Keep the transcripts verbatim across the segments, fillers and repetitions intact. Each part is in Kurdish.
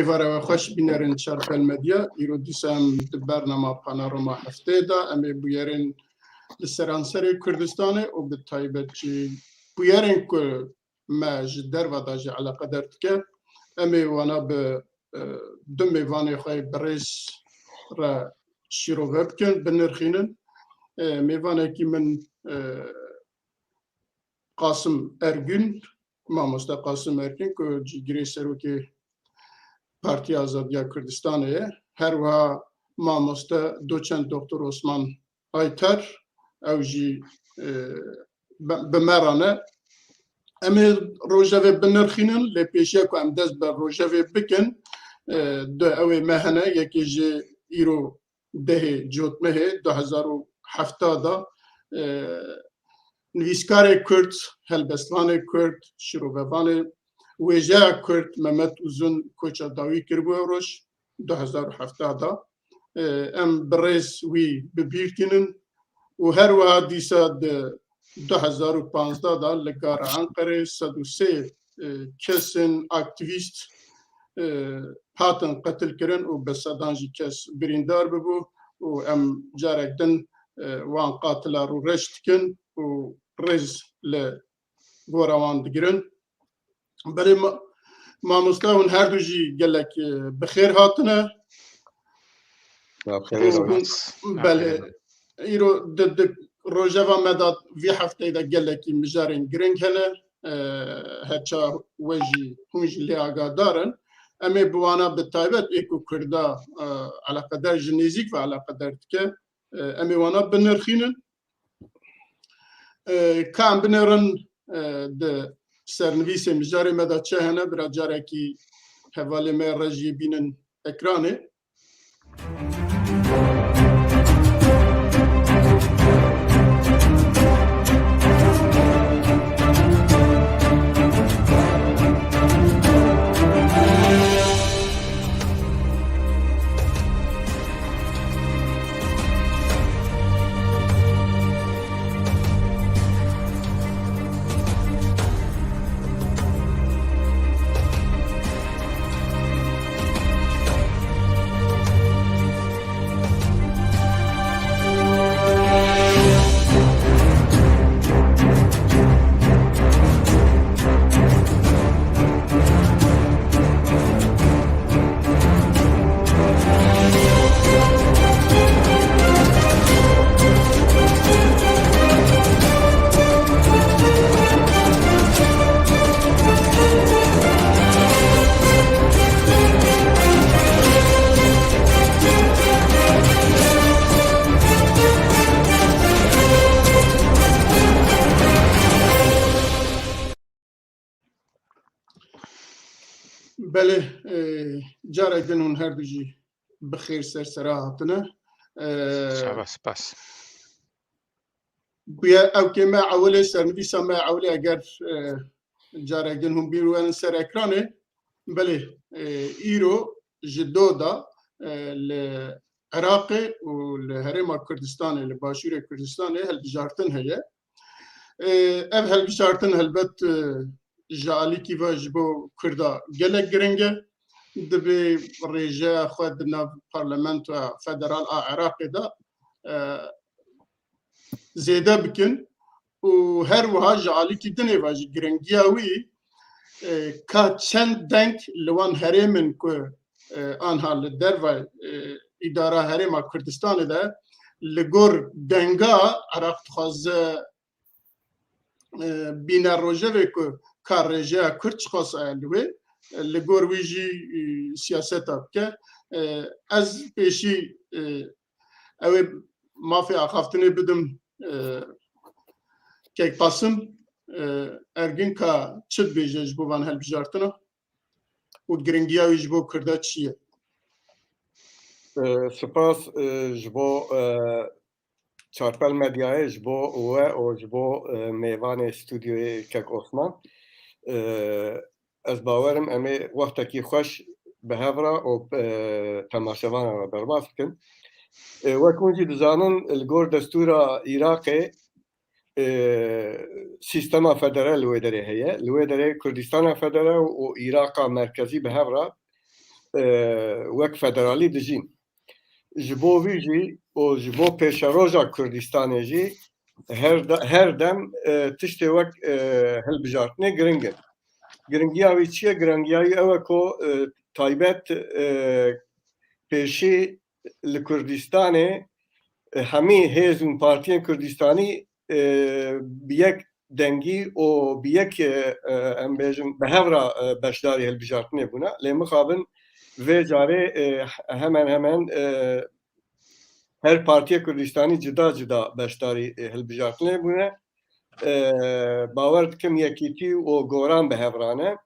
Êvara we xweş bînerên Çarpel Medya. Îro dîsa em di bernama Panorama Hefteyê de em ê bûyerên li seranserê Kurdistanê û bi taybet jî bûyerên ku me ji derve de jî eleqedar dike, em ê wana bi, e, du mêvanê xwe yê birêz re şîrove bikin, binirxînin. E, mêvanekî min, e, Qasim Ergün, mamoste Qasim Ergün ku cîgirê serokê Partiya Azadiya Kurdistanê ye. Her wiha mamoste doçent doktor Osman Aytar, ew jî, e, bi, bi me re ne. Em ê rojevê binirxînin, lê pêşiya ku em dest bi rojevê bikin, e, du ewê me hene, yekê ji îro dehê Cotmehê du hezar û hefta de, e, nivîskarê Kurd, helbestvanê Kurd, şirovevanê wêjeya Kurd Mehmet Uzun koça dawî kiribû ew roj du hezar û hefta de. E, em bi rêz wî bi bîr tînin û her wiha dîsa di du hezar û panzdeh de li gara Enqerê sed û sê, e, kesên aktîvîst, e, hatin qetilkirin û bi sedan jî kes birîndar bibû û em carek din, e, wan qatila rûreş dikin û rêz li gora wan digirin. Belê ma-, mamoste hûn her du jî gelek, e, bi xêr hatine. Belê. Îro di, di rojeva me de vî hefteyê de gelekî mijarên giring hene. E, heça we jî, hûn jî lê agadar in. Em ê bi wana bi taybet ê ku Kurda, e, eleqedar ji nêzîk ve eleqedar dike, e, em ê wana binirxînin. E, ka em binêrin, e, di sernivîsê mijarê me de çi hene, bira carekî hevalê me re jî bînin ekranê. Belê, e, carek din hûn her du jî bi xêr ser sera hatine. E, Spas, spas. Bûye ew kê me ewilê, sernivîsa me ewilê, eger, e, carek din hûn bîr werin ser ekranê. Belê, e, îro ji do de, e, li Iraqê û li Herêma Kurdistanê, li Başûrê Kurdistanê hilbijartin heye. E, ev hilbijartin helbet, e, ji alîkî ve ji bo Kurda gelek giring e. Divê rêjeya xwe di nav Parlamentoya Federal a Iraqê de, e, zêde bikin û her wiha ji alîkî dinê ve jî giringiya wî, e, ka çend deng li wan herêmin ku, e, anha li derve, e, îdara Herêma Kurdistanê de li gor denga Iraq dixwaze, e, bîne rojevê ku ka rêjeya Kurd çiqas e li wê, e, li gor wî jî, e, siyaseta bike. E, ez pêşî, e, Ew ê mafê axaftinê bidim, e, Kek Qasim, e, Ergin ka çi dibêje ji bo van hilbijartina û giringiya wî ji bo Kurda çi ye? E, spas, e, ji bo, e, Çarpel Medyayê, ji bo we û ji bo, e, mêvanê stûdyoyê Kek Osman. E, Ez bawerim em ê wextekî xweş bi hev re û, e, temaşevanan re derbas bikin. E, wek hûn jî dizanin, li gor destûra Iraqê, e, sîstema federal li wê derê heye. Li wê derê Kurdistana Federal û Iraqa Merkezî bi hev re, e, wek federalî dijîn. Ji bo vî jî û ji bo pêşeroja Kurdistanê jî her da-, her dem, e, tiştê wek, e, hilbijartinê giring in. Giringiya wî çi ye? Giringiya wî ew e ku, e, taybet, e, pêşî li Kurdistanê, e, hemî hêz û partiyên Kurdistanî, e, bi yek dengî û bi yek, e, e, em bêjin, bi hev re, e, beşdarî hilbijartinê bûne. Lê mixabin vê carê, e, hemen hemen, e, her partiya Kurdistanî cida cida beşdarî, e, hilbijartinê bûne. E, bawer dikim yekîtî û goran bi hev re ne.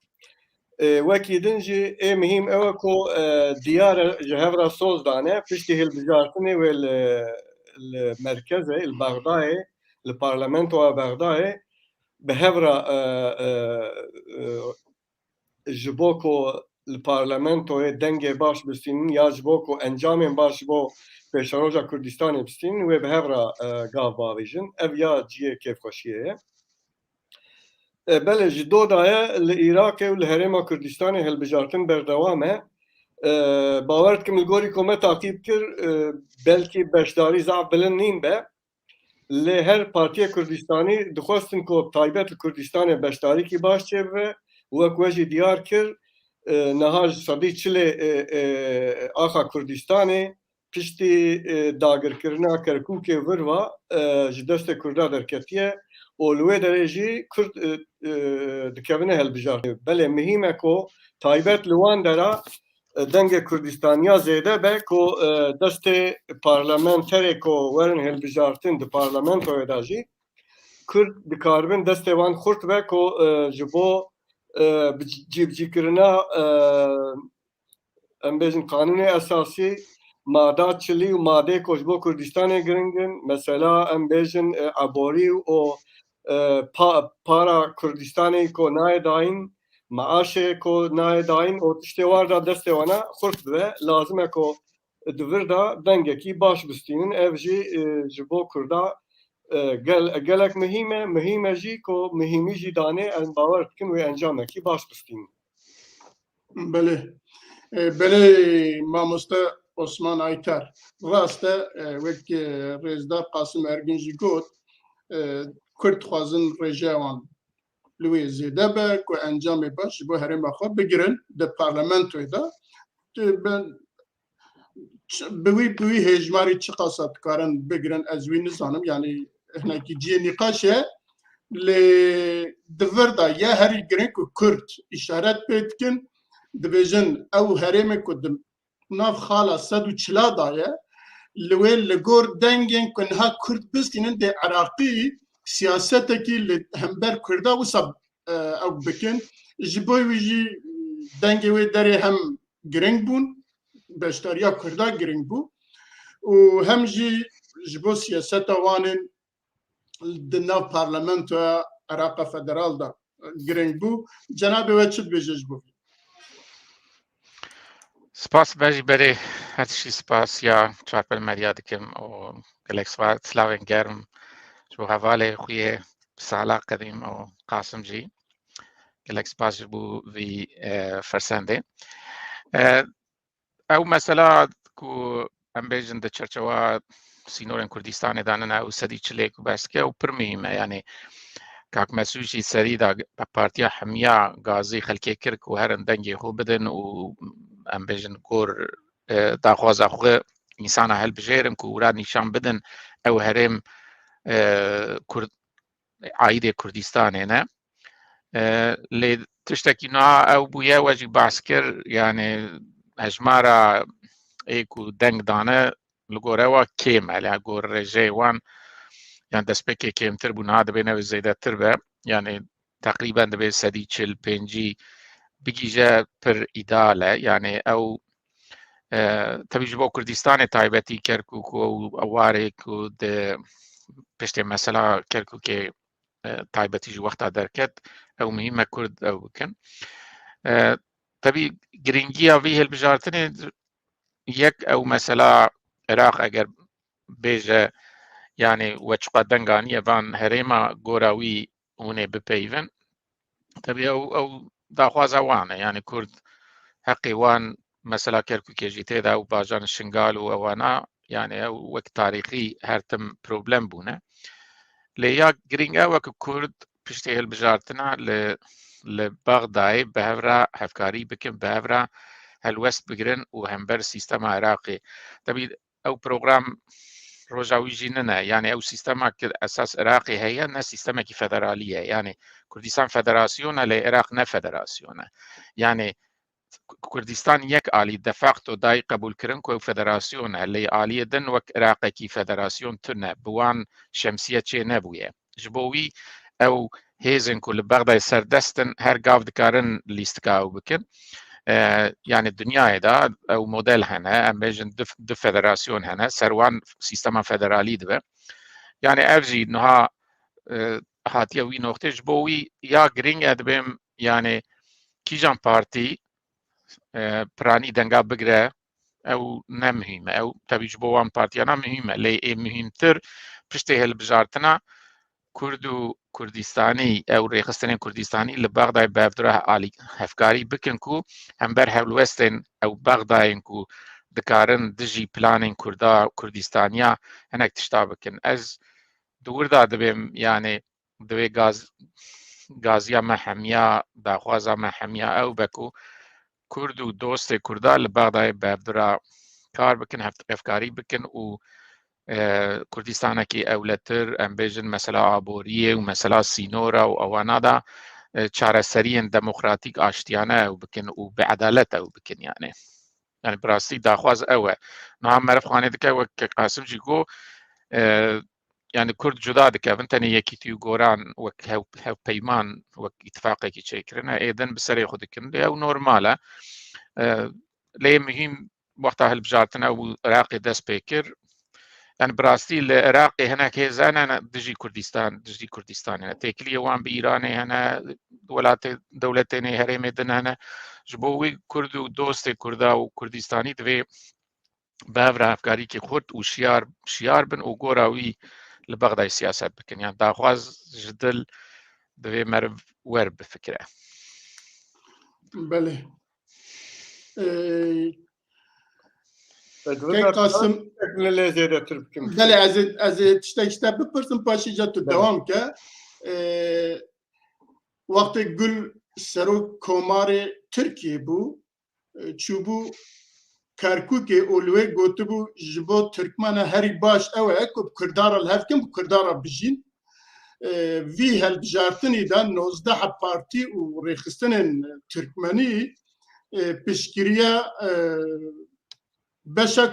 E, wekî din jî ê mihîm ew e ku, e, diyar e ji hev re soz dane, piştî hilbijartinê wê li, li merkezê, li Bexdayê, li parlamentoya Bexdayê bi hev re, e, e, e, ji bo ku li parlamentoyê dengê baş bistînin ya ji bo ku encamên baş ji bo pêşeroja Kurdistanê bistînin, wê bi hev re, e, gav bavêjin. Ev ya cihê kêfxweşiyê ye. E, belê, ji do daye li Iraqê û li Herêma Kurdistanê hilbijartin berdewam e. E, bawer dikim li gorî ku me taqîb kir, e, belkî beşdarî zaf bilind nîn be. Lê her partiya Kurdistanî dixwestin ku taybet li Kurdistanê beşdarîkî baş çêbibe. Wek we jî diyar kir, e, niha ji sedî çilê, e, e, axa Kurdistanê piştî, e, dagirkirina Kerkûkê vir ve, e, ji destê Kurda derketiye û li wê derê jî Kurd, e, e, dikevine hilbijartinê. Belê mihîm e ku taybet li wan dera, e, dengê Kurdistaniya zêde be ku, e, destê parlamenterê ku werin hilbijartin di parlamentoyê de jî Kurd dikaribin destê wan xurt be ku, e, ji bo, e, bi-, cîbicîkirina, e, em bêjin qanûnê esasî, mada çilî û madeyê ku ji bo Kurdistanê giring in, mesela em bêjin, e, eborî û, e, pa-, para Kurdistanê ku nayê dayîn, maaşê ku nayê dayîn û tiştê war da destê wana xurt bibe, lazim e ku di vir de dengekî baş bistînin. Ev jî, e, ji bo Kurda, e, gel-, gelek mihîm e, mihîm e jî ku mihîmî jî danê, em bawer dikin wê encamekî baş bistînin. Belê. E, belê mamoste Osman Aytar. Rast e, e, wek, e, rêzdar Qasim Ergin jî got, e, Kurd dixwazin rêjeya wan li wê zêde be, ku encamê baş ji bo herêma xwe bigirin di parlamentoyê de. Tu ben, çi, bi wî, bi wî hêjmarî çiqasa dikarin bigirin, ez wî nizanim. Yanî hinekî cihê nîqaş e. Lê di vir de ye herî giring ku Kurd îşaret pê dikin, dibêjin ew herêmê ku di nav xala sed û çila de ye, li wê li gor dengên ku niha Kurd bistînin dê Iraqî siyasetekî li hember Kurda wisa, e, ew bikin. Ji bo wî jî dengê wê derê hem giring bûn, beşdariya Kurda giring bû û hem jî ji bo siyaseta wan ên di nav parlamentoya Iraqa Federal de giring bû. Cenabê we çi dibêje ji bo vî? Spas be jî berê, her tiştî spas ya Çarpel Medya dikim û gelek spas, silavên germ ji bo hevalê xwe yê Sala Qedîm û Qasim jî. Gelek spas ji bo vî, e, fersendê. E, ew mesela ku em bêjin di çerçewa sînorên Kurdistanê de nine, ew sedî çilê ku behs dike, ew pir muhîm e. Yanî Kak Mesûd jî serî de Partiya Hemiya gazî xelkê kir ku herin dengê xwe bidin û em bêjin gor, e, daxwaza xwe însana hilbijêrin ku wira nîşan bidin ew herêm, e, Kurd, aîdê Kurdistanê ne. E, lê tiştekî niha ew bûye, we jî behs kir, yanî hejmara ê ku deng dane li gor ewa kêm e, li gor rêjeyê wan, yan destpêkê kêmtir bû, niha dibê newê zêdetir be, yanî teqrîben dibê sedî çil pêncî bigîje pir îdeal e, yanî ew, e, tevî ji bo Kurdistanê taybetî Kerkûk û ew warê ku di piştê mesela Kerkûkê, e, taybetî ji wexta derket, ew muhîm e Kurd ew bikin. E, tevî girîngiya vî hilbijartinê yek ew mesela Iraq eger bêje, yanî we çiqa deng aniye van herêma gora wî hûn ê bipeyivin. Tevî ew, ew daxwaza wan e, yanî Kurd heqê wan mesela Kerkûkê jî tê de û bajarên Şingal û ewana, yani ew wek tarîxî her tim problem bûne. Lê ya girîng ew e ku Kurd piştî hilbijartina li, li Bexdayê bi hev re hevkarî bikin, bi hev re helwest bigirin û hember sîstema Iraqê. Tebî ew program roja wî jî nine. Yani ew sîstema ki esas Iraqê heye, ne sîstemekî federalî ye. Yani Kurdistan federasyon e, lê Iraq ne federasyon e. Yani Ku-, Kurdistan yek alî de facto dayî qebûlkirin ku ew federasyon e, lê aliyê din wek Iraqekî federasyon tune, bi wan şemsiye çê nebûye. Ji bo wî ew hêzên ku li Bexdayê serdest in, her gav dikarin lîstika ew bikin. E, yani dinyayê de ew model hene, em bêjin du, du federasyon hene, ser wan sîstema federalî dibe. Yani ev jî niha, e, hatiye wî noqtê, ji bo wî ya girîng e dibêm, yani kîjan partî, e, piranî denga bigre, ew ne muhîm e. Ew tevî ji bo wan partiyana muhîm e. Lê ê muhîmtir piştê hilbijartina Kurd û Kurdistanî, ew rêxistinên Kurdistanî li Bexdayê bi hevdira alî-, hevkarî bikin ku hember hewlwestên ew Bexdayên ku dikarin dijî planên Kurda, Kurdistaniya hinek tişta bikin. Ez di wir de dibêm, yani divê gaz-, gaziya me hemiya, daxwaza me hemiya ew be ku Kurd û dostê Kurda li Bexdayê bi hevdira kar bikin, hev-, hevkarî bikin û, e, Kurdistanekî ewletir, em bêjin mesela aboriyê û mesela sînora û ewana da, e, çareseriyên demokratîk aştiyane ew bikin û bi edalet ew bikin yani. Yani bi rastî daxwaz ew e. Niha meriv xanê dike wek Kek Qasim jî got, e, yani Kurd cuda dikevin, tenê yekîtî û goran wek hev-, hevpeyman, wek îtifaqekî çêkirine, ê din bi serê xwe dikin. Lê ew normal e. E, lê muhîm wexta hilbijartin ew bû Iraqê dest pê kir. Yani bi rastî li Iraqê hinek hêz hene ne dijî Kurdistan, dijî Kurdistanê ne. Têkiliyê wan bi Îranê hene, welatê, dewletê nê herêmê din hene. Ji bo wî Kurd û dostê Kurda û Kurdistanî divê bi hev re hevkarîkî xurt û şiyar, şiyar bin û gora wî li Bexdayê siyaset bikin. Yani daxwaz ji dil divê meriv wer bifikire. Belê. Ee, Kek Qasim, lê zêdetir bikim. Belê, ez ê, ez ê tiştek ji te bipirsim, paşê ca tu Belê. dewam ke. Ee, wextê Gul serok komarê Tirkiyê bû, çûbû Kerkûkê û li wê gotibû, ji bo Tirkmena herî baş ew e ku bi Kurdan re li hev kin, bi Kurdan re bijîn. E, vî hilbijartinî de nozdeh partî û rêxistinên Tirkmenî, e, piştgiriya, e, beşek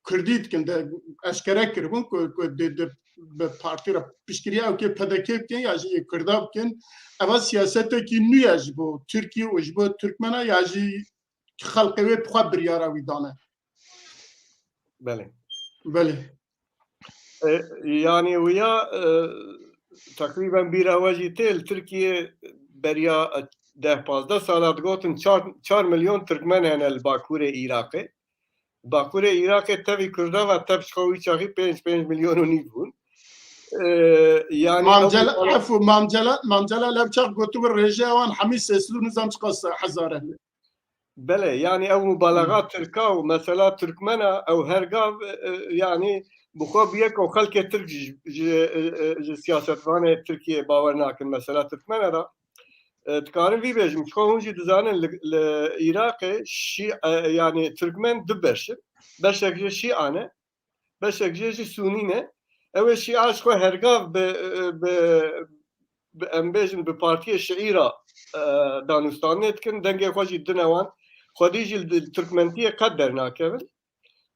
Kurdî dikin, de eşkere kiribûn ku, ku di, di, bi partî re piştgiriya ew kê P D K bikin ya jî yê Kurda bikin. Eva siyasetekî nû ye ji bo Tirkiye û ji bo Tirkmena ya jî xelkê wê bi xwe biryara wî dane. Belê. Belê. E, yani wiya, e, teqrîben bîra we jî tê li Tirkiye beriya, e, deh pazdeh sala digotin çar, çar milyon Tirkmen hene li Bakurê Iraqê. Bakurê Iraqê tevî Kurda ve tev ji xwe wî çaxî pênc, pênc milyon û nîv bûn. Ee, yani Mam ew Cela-, efû, Mam Cela-, Mam Celal ev çax gotibû rêjeya wan hemî sê sed û nizam çiqas hezar e. Belê, yani ew mubalaxa Tirka û mesela Tirkmena ew hergav, e, e, yani bi xwe bûye ku xelkê Tirk ji, ji, e, e, ji siyasetvanê Tirkiye bawer nakin mesela Tirkmena re. E, dikarim vî bêjim, çixwe hûn jî dizanin li, li Iraqê Şî-, e, yani Tirkmen du beş in. Beşek jê Şîa ne, beşek jê jî Sûnî ne. Ew ê Şîa ji xwe hergav bi, bi, bi, em bêjin, bi partiyê Şiî re, e, danûstanê dikin, dengê xwe jî dine wan. Xwedî jî li Tirkmentiyê qet dernakevin.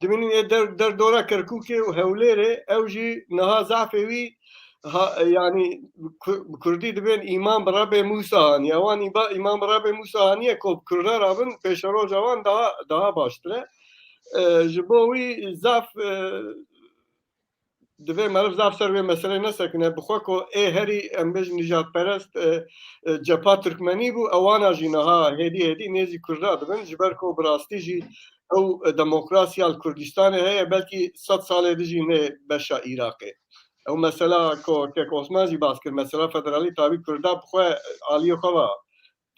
Dibînin ê der, derdora Kerkûkê û Hewlêrê, ew jî niha zafê wî ha, yanî ku-, bi Kurdî dibên îman bi Rebê Mûsa haniye. Wan îba-, îman bi Rebê Mûsa haniye ku bi Kurda re bin, pêşeroja wan daha, daha baştir e. E, ji bo wî zaf, e, divê meriv zaf ser wê meselê nesekine. Bi xwe ku ê herî, em bêjin, nîjadperest, e, e, cepha Tirkmenî bû, ewana jî niha hêdî hêdî nêzî Kurda dibin, ji ber ku bi rastî jî ew, e, demokrasiya li Kurdistanê heye, belkî sed salê din jî ne beşa Iraqê. Ew mesela ku Kek Osman jî bas kir, mesela federalî tabî Kurda bi xwe, e, aliyê xwe ve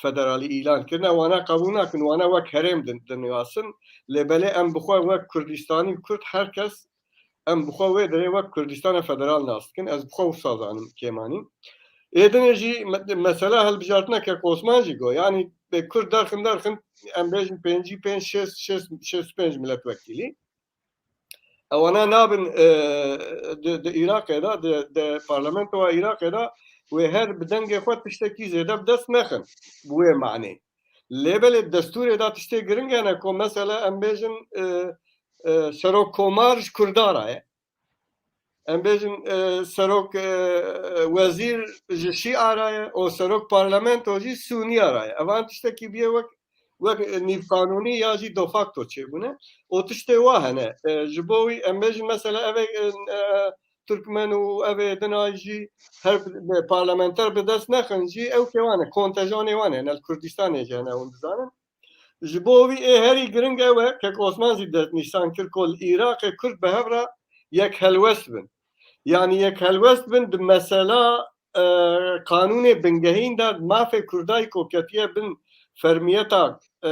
federalî îlan kirine, wana qebûl nakin, wana wek herêm din, diniyasin. Lê belê em bi xwe wek Kurdistanî û Kurd her kes, em bi xwe wê derê wek Kurdistana federal nas dikin. Ez bi xwe wisa zanim kêmanî. Ê dinê jî me-, mesela hilbijartineke Osman jî got. Yanî bê Kurd derxin derxin em bêjin pêncî pênc, şêst, şêst, şêst û pênc milletvekîlî. Ewana nabin, e, di, di Iraqê de, di, di parlamentoya Iraqê de wê her bi dengê xwe tiştekî zêde bi dest nexin bi wê manê. Lê belê destûrê de tiştê giring hene ku mesela em bêjin, e, e, serok komar ji Kurda re ye. Em bêjin, e, serok, e, wezîr ji Şîa re ye û serok parlamento jî Sûniya re ye. Evan tiştekî bûye wek, wek nîvqanûnî ya jî de facto çêbûne. Û tiştê wa hene. E, ji bo wî em bêjin mesela ev ê, e, e, Tirkmen û ev ê dinay jî her bi, parlamenter bi dest nexin jî ew kê wan e, kontejanê wan e, ne li Kurdistanê jî hene hûn dizanin. Ji bo wî ê herî giring ew e, kek Osman jî destnîşan kir ku li Iraqê Kurd bi hev re yek helwest bin. Yanî yek helwest bin di mesela, e, qanûnê bingehîn de mafê Kurdayî ku ketiye bin fermiyeta, e,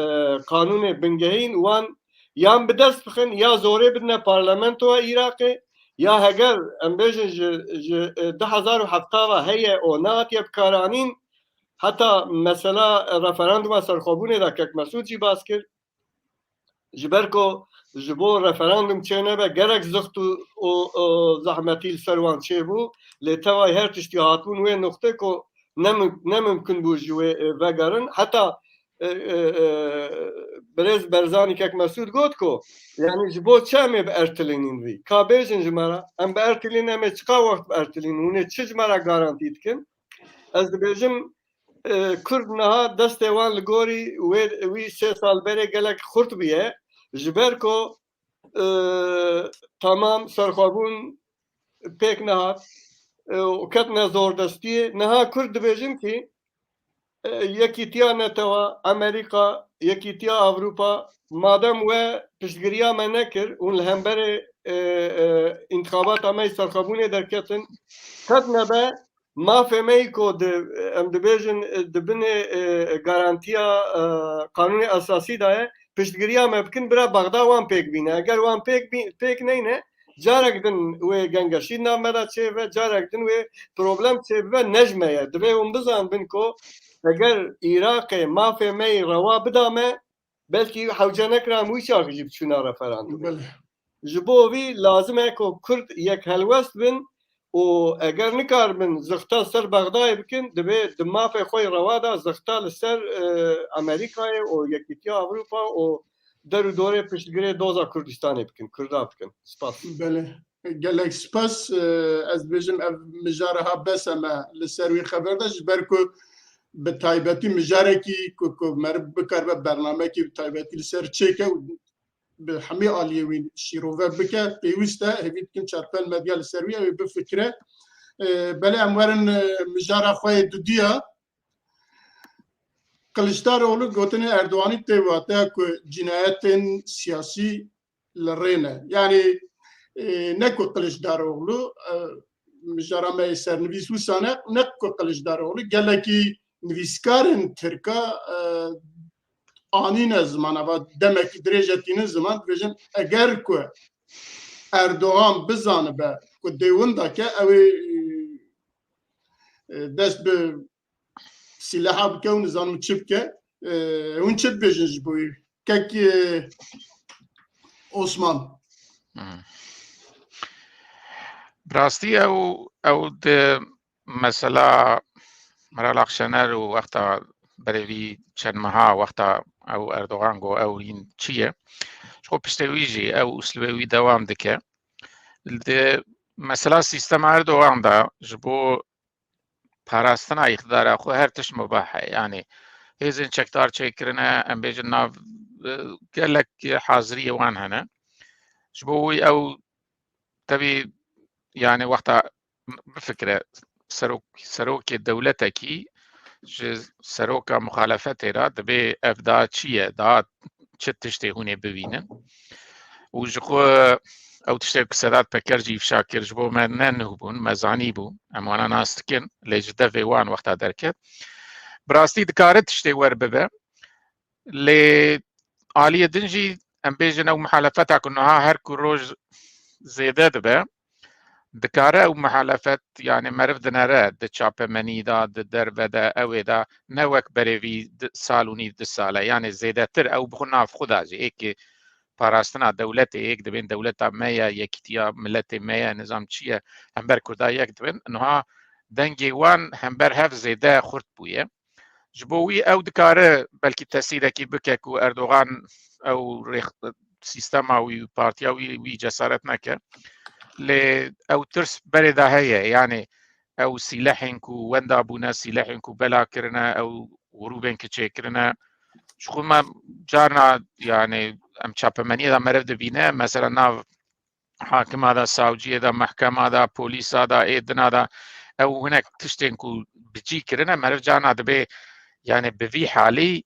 qanûnê bingehîn wan yan bi dest bixin ya zorê bidine parlamentoya Iraqê ya heger em bêjin ji, ji, e, du hezar û hevta ve heye û nehatiye bikaranîn, heta mesela referanduma serxwebûnê de kek Mesûd jî bas kir. Ji ber ku ji bo referandum çê nebe gelek zixt û, û, û zehmetî li ser wan çêbû. Lê tevayî her tiştî hatibûn wê nuqtê ku ne mim-, ne mimkun bû ji wê, e, vegerin. Heta, e, e, e, birêz Berzanî kek Mesûd got ku, yanî ji bo çi em ê bi ertilînin vî? Ka bêjin ji me re, em bi ertilînin, em ê çiqa wext bi ertilînin? Hûn ê çi ji me re garantî dikin? Ez dibêjim, e, Kurd niha destê wan li gorî wê, wî sê sal berê gelek xurt bûye. Ji ber ku, e, temam serxwebûn pêk nehat, e, û ketine zordestiyê. Niha Kurd dibêjin kî, e, Yekîtiya Netewa, Amerîka, Yekîtiya Ewropa, madem we piştgiriya me nekir, hûn li hemberê, e, e, întixabata me yê serxwebûnê derketin, qet nebe mafê me yî ku di, em dibêjin, e, di binê, e, garantiya, e, qanûnê esasî de ye, piştgiriya me bikin, bira Bexda wan pêk bîne. Eger wan pêk bî-, pêk neyne, carek din wê gengeşî di nav me de çêbibe, carek din wê problem çêbibe, ne ji me ye. Divê hûn bizanibin ku eger Iraqê mafê me yî rewa bida me, belkî hewce nekira em wî çaxî jî biçûna referandumê. Belê. Ji bo vî lazim e ku Kurd yek helwest bin û eger nikaribin zixta ser Bexdayê bikin, divê di mafê xwe yê rewa de zixta li ser, e, Amerîkayê û Yekîtiya Ewropa û der û dorê piştgirê doza Kurdistanê bikin, Kurda bikin. Spas. Belê. Gelek spas. E, ez dibêjim ev mijara ha bes e me li ser wî xeber de, ji ber ku bi taybetî mijarekî ku, ku meriv bikaribe bernamekî bi taybetî li ser çêke û bi hemî aliyê wî şîrove bike, pêwîst e, hêvî dikim çarpel medya li ser wî ew ê bifikire. E, belê em werin, e, mijara xwe yê dudiya. Kiliçdaroglu gotinê Erdoganî tê wateya ku cinayetên siyasî li rê ne. Yanî, e, ne ku Kiliçdaroglu, e, mijara me yê sernivîs wisa ne, ne ku Kiliçdaroglu, gelekî nivîskarên Tirka, e, anîne ziman, ava demekî dirêj e tînin ziman, dibêjin, eger ku Erdogan bizanibe ku dê winda ke, ew ê, e, dest bi sîleha bike û nizanim çi bike. E, hûn çi dibêjin ji bo wî? Kek, e, Osman. Hmm. Bi rastî ew, ew di mesela Meral Akşener û wexta berê vî çend meha wexta ew Erdogan got ew hîn çi ye? Ji xwe piştê wî jî ew uslubê wî dewam dike. Di mesela sîstema Erdogan de ji bo parastina îqtidara xwe her tişt mubah e. Yanî hêzên çekdar çêkirine, em bêjin nav, e, gelek haziriyê wan hene. Ji bo wî ew tevî, yanî wexta bifikire serok, serokê dewletekî ji seroka muxalefetê re dibê ev da çi ye, da çi tiştê hûn ê bibînin. Û ji xwe ew tiştê ku Sedat Peker jî îfşa kir, ji bo me ne nû bûn, me zanî bû, em wana nas dikin, lê ji devê wan wexta derket. Bi rastî dikare tiştê wer bibe. Lê aliyê din jî em bêjin ew muhalefeta ku niha her ku roj zêde dibe, dikare ew muhalefet, yani meriv dinere di çapemenî de, di derve de, ew ê de, ne wek berê vî di, sal û nîv, du sal e. Yani zêdetir ew bi xwe nav xwe de jî, ê ki parastina dewletê, êk dibên dewleta me ye, yekîtiya miletê me ye, nizam çi ye, hember Kurda yek dibin. Niha dengê wan hember hev zêde xurt bûye. Ji bo wî ew dikare belkî tesîrekî bike ku Erdogan ew rêx-, sîstema wî, partiya wî, wî cesaret neke. Lê ew tirs berê de heye. Yani ew sîlehên ku wenda bûne, sîlehên ku bela kirine, ew grûbên ki çêkirine. Ji xwe me carna, yani em çapemeniyê de meriv dibîne, mesela nav hakima de, savciyê de, mehkema de, polîsa de, ê dina de, ew hinek tiştên ku bi cî kirine, meriv carna dibê, yani bi vî halî,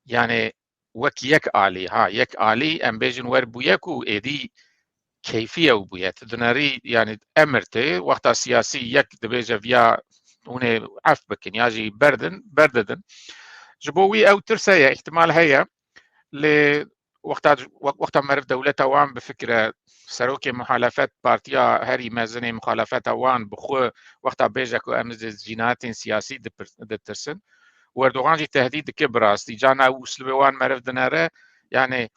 yani wek yek alî, ha, yek alî, em bêjin wer bûye ku êdî keyfî ew bûye. Tu dinerî, yani emir tê, wexta siyasî yek dibêje viya hûn ê ef bikin ya jî berdin, berdidin. Ji bo wî ew tirs heye, îhtimal heye. Lê wexta, wek-, wexta meriv dewleta wan bifikire, serokê muhalefet, partiya herî mezinê muxalefeta wan bi xwe wexta bêje ku em ji cînayetên siyasî dipir-, ditirsin û Erdogan jî tehdît dike bi rastî. Carna ew uslubê wan meriv dinere, yani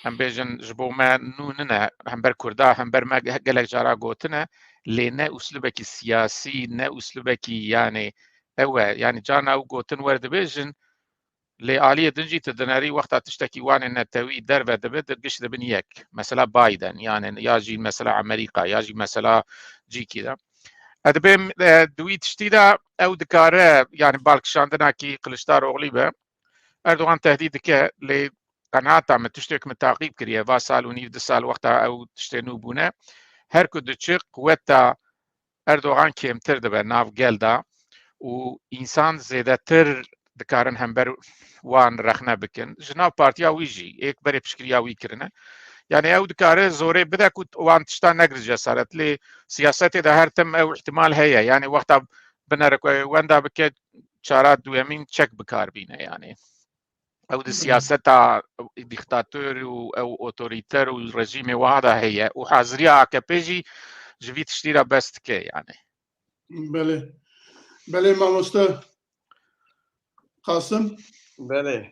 em bêjin ji bo me nû nine, hember Kurda, hember me ge-, gelek cara gotine, lê ne uslubekî siyasî, ne uslubekî, yani ew e, yani carna ew gotin werdibêjin, lê aliyê din jî tu dinerî wexta tiştekî wan ê netewî derve dibe, di giş dibin yek. Mesela Biden, yani ya jî mesela Amerîka, ya jî mesela cîkî de. Ez dibêm, e, di wî tiştî de ew dikare, yani balkişandinekî Kiliçdaroglî be. Erdogan tehdît dike, lê qenaeta min, tiştê ku min taqîb kiriye, va sal û nîv, du sal wexta ew tiştê nû bûne, her ku diçe quweta Erdogan kêmtir dibe nav gel de û însan zêdetir dikarin hember wan rexne bikin. Ji nav partiya wî jî, êk berê piştgiriya wî kirine. Yani ew dikare zorê bide ku wan tişta negire cesaret. Lê siyasetê de her tim ew îhtimal heye. Yani wexta binere ku wenda bike, çara duyemîn çek bi kar bîne yani. Ew di siyaseta dîktator û ew otorîter û rejîmê wiha de heye û haziriya A K P jî ji vî tiştî re behs dike yani. Belê. Belê mamoste Qasim. Belê.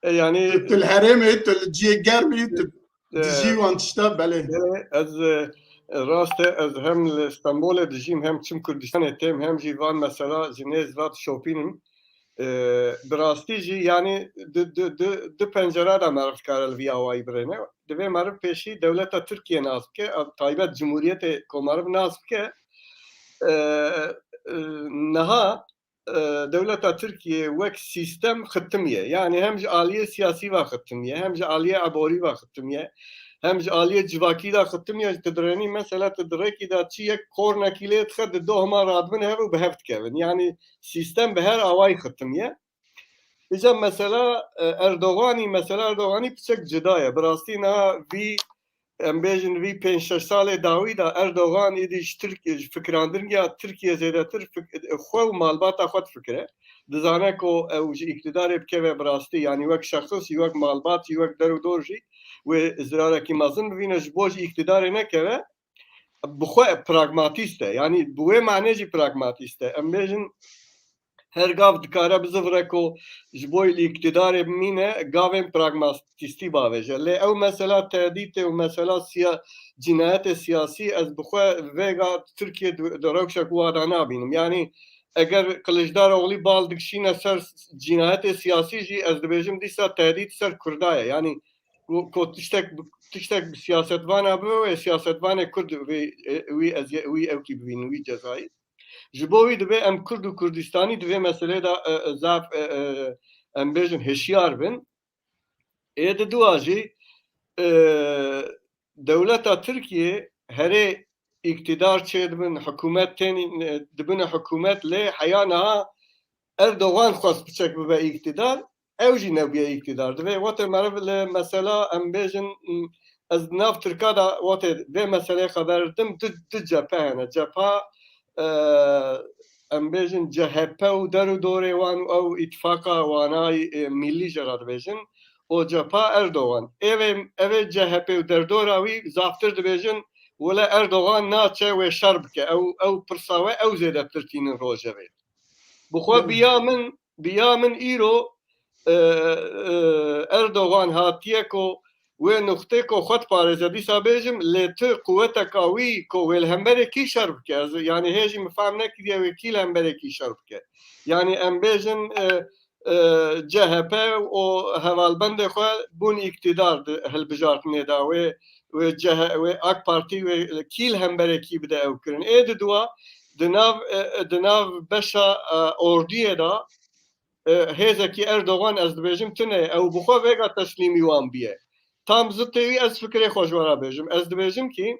E, yani tu li herêmê, tu li cihê germî, tu e, dijî wan tişta, belê. Belê, ez, e, rast e, ez hem li Stenbolê dijîm, hem çim Kurdistanê têm, hem jî van mesela ji nêz ve dişopînim. E, bi rastî jî, yani di, di, di, di pencera de meriv dikare li vî awayî birêne. Divê meriv pêşî dewleta Tirkiye nas bike, a, taybet Cumhuriyetê Komarî nas bike. E, e, niha e, dewleta Tirkiye wek sîstem xitimiye. Yani hem ji aliyê siyasî ve xitimiye, hem ji aliyê eborî ve xitimiye, hem ji aliyê civakî de xitimiye. Tu direnî mesela tu di rêkî de çi yek kornekî lê dixe, di doh hema radibin hev û bi hev dikevin. Yani sîstem bi her awayî xitimiye. Îca mesela, e, Erdoganî, mesela Erdoganî piçek cida ye. Bi rastî niha vî em bêjin vî pênc şeş salê dawî de Erdogan êdî ji Tirk-, ji fikirandingiya Tirkiye zêdetir fik-, xwe û malbata xwe difikire. Dizane ku ew ji îktidarê bikeve bi rastî, yanî wek şexs jî, wek malbat jî, wek der û dor jî wê zirarekî mezin bibîne, ji bo ji îktidarê nekeve, bi xwe pragmatîst e. Yanî bi wê manê jî pragmatîst e. Em bêjin her gav dikare bizivire ku ji bo li îktidarê bimîne, gavên pragmatîstî bavêje. Lê ew mesela tehdîtê û mesela siya-, cînayetê siyasî, ez bi xwe vêga Tirkiye di, di rewşek wa de nabînim. Yanî eger Kiliçdaroglî bal dikişîne ser cînayetê siyasî jî, ez dibêjim dîsa tehdît ser Kurda ye. Yanî ku, ku tiştek, tiştek bi siyasetvana bibe, wê siyasetvanê Kurd wî, wî ez, wî ewkî bibînin, wî cezayî. Ji bo wî divê em Kurd û Kurdistanî di vê meselê de, e, e, zaf, e, e, em bêjin hişyar bin. Ê di dua jî, e, dewleta Tirkiye herê îktidar çêdibin, hikûmet tên, e, dibine hikûmet, lê heya niha Erdogan xwest piçek bibe îktidar, ew jî nebûye îktidar. Divê wate meriv li mesela em bêjin, m, ez di nav Tirka de wate vê meseleyê xeber didim, du, du cephe hene. Cepha, e, em bêjin C H P û der û dorê wan û ew îtifaqa wanayî, e, millî jê re dibêjin, O C P A Erdogan. Evê, evê C H P û derdora wî zaftir dibêjin, wele Erdogan naçe wê şer bike. Ew, ew pirsa we ew zêdetir tînin rojevê. Bi xwe Belê. biya min, biya min îro, e, e, Erdogan hatiye ku wê nuqtê ku xwe diparêze, dîsa bêjim, lê tu quweteka wî ku wê li hemberê kî şer bike? Ez, yanî hê jî min fehm nekiriye wê kî li hemberê kî şer bike. Yanî em bêjin, e, e, C H P û hevalbendê xwe bûn îktidar di hilbijartinê de, wê, wê C H, wê AK Partî, wê kî li hemberê kî bide ew kirin. Ê di dua, di nav, e, di nav beşa, e, ordiyê de, e, hêzekî Erdogan, ez dibêjim, tune ye. Ew bi xwe vêga teslîmî wan biye. Tam zitê wî ez fikrê xwe ji we re bêjim. Ez dibêjim kî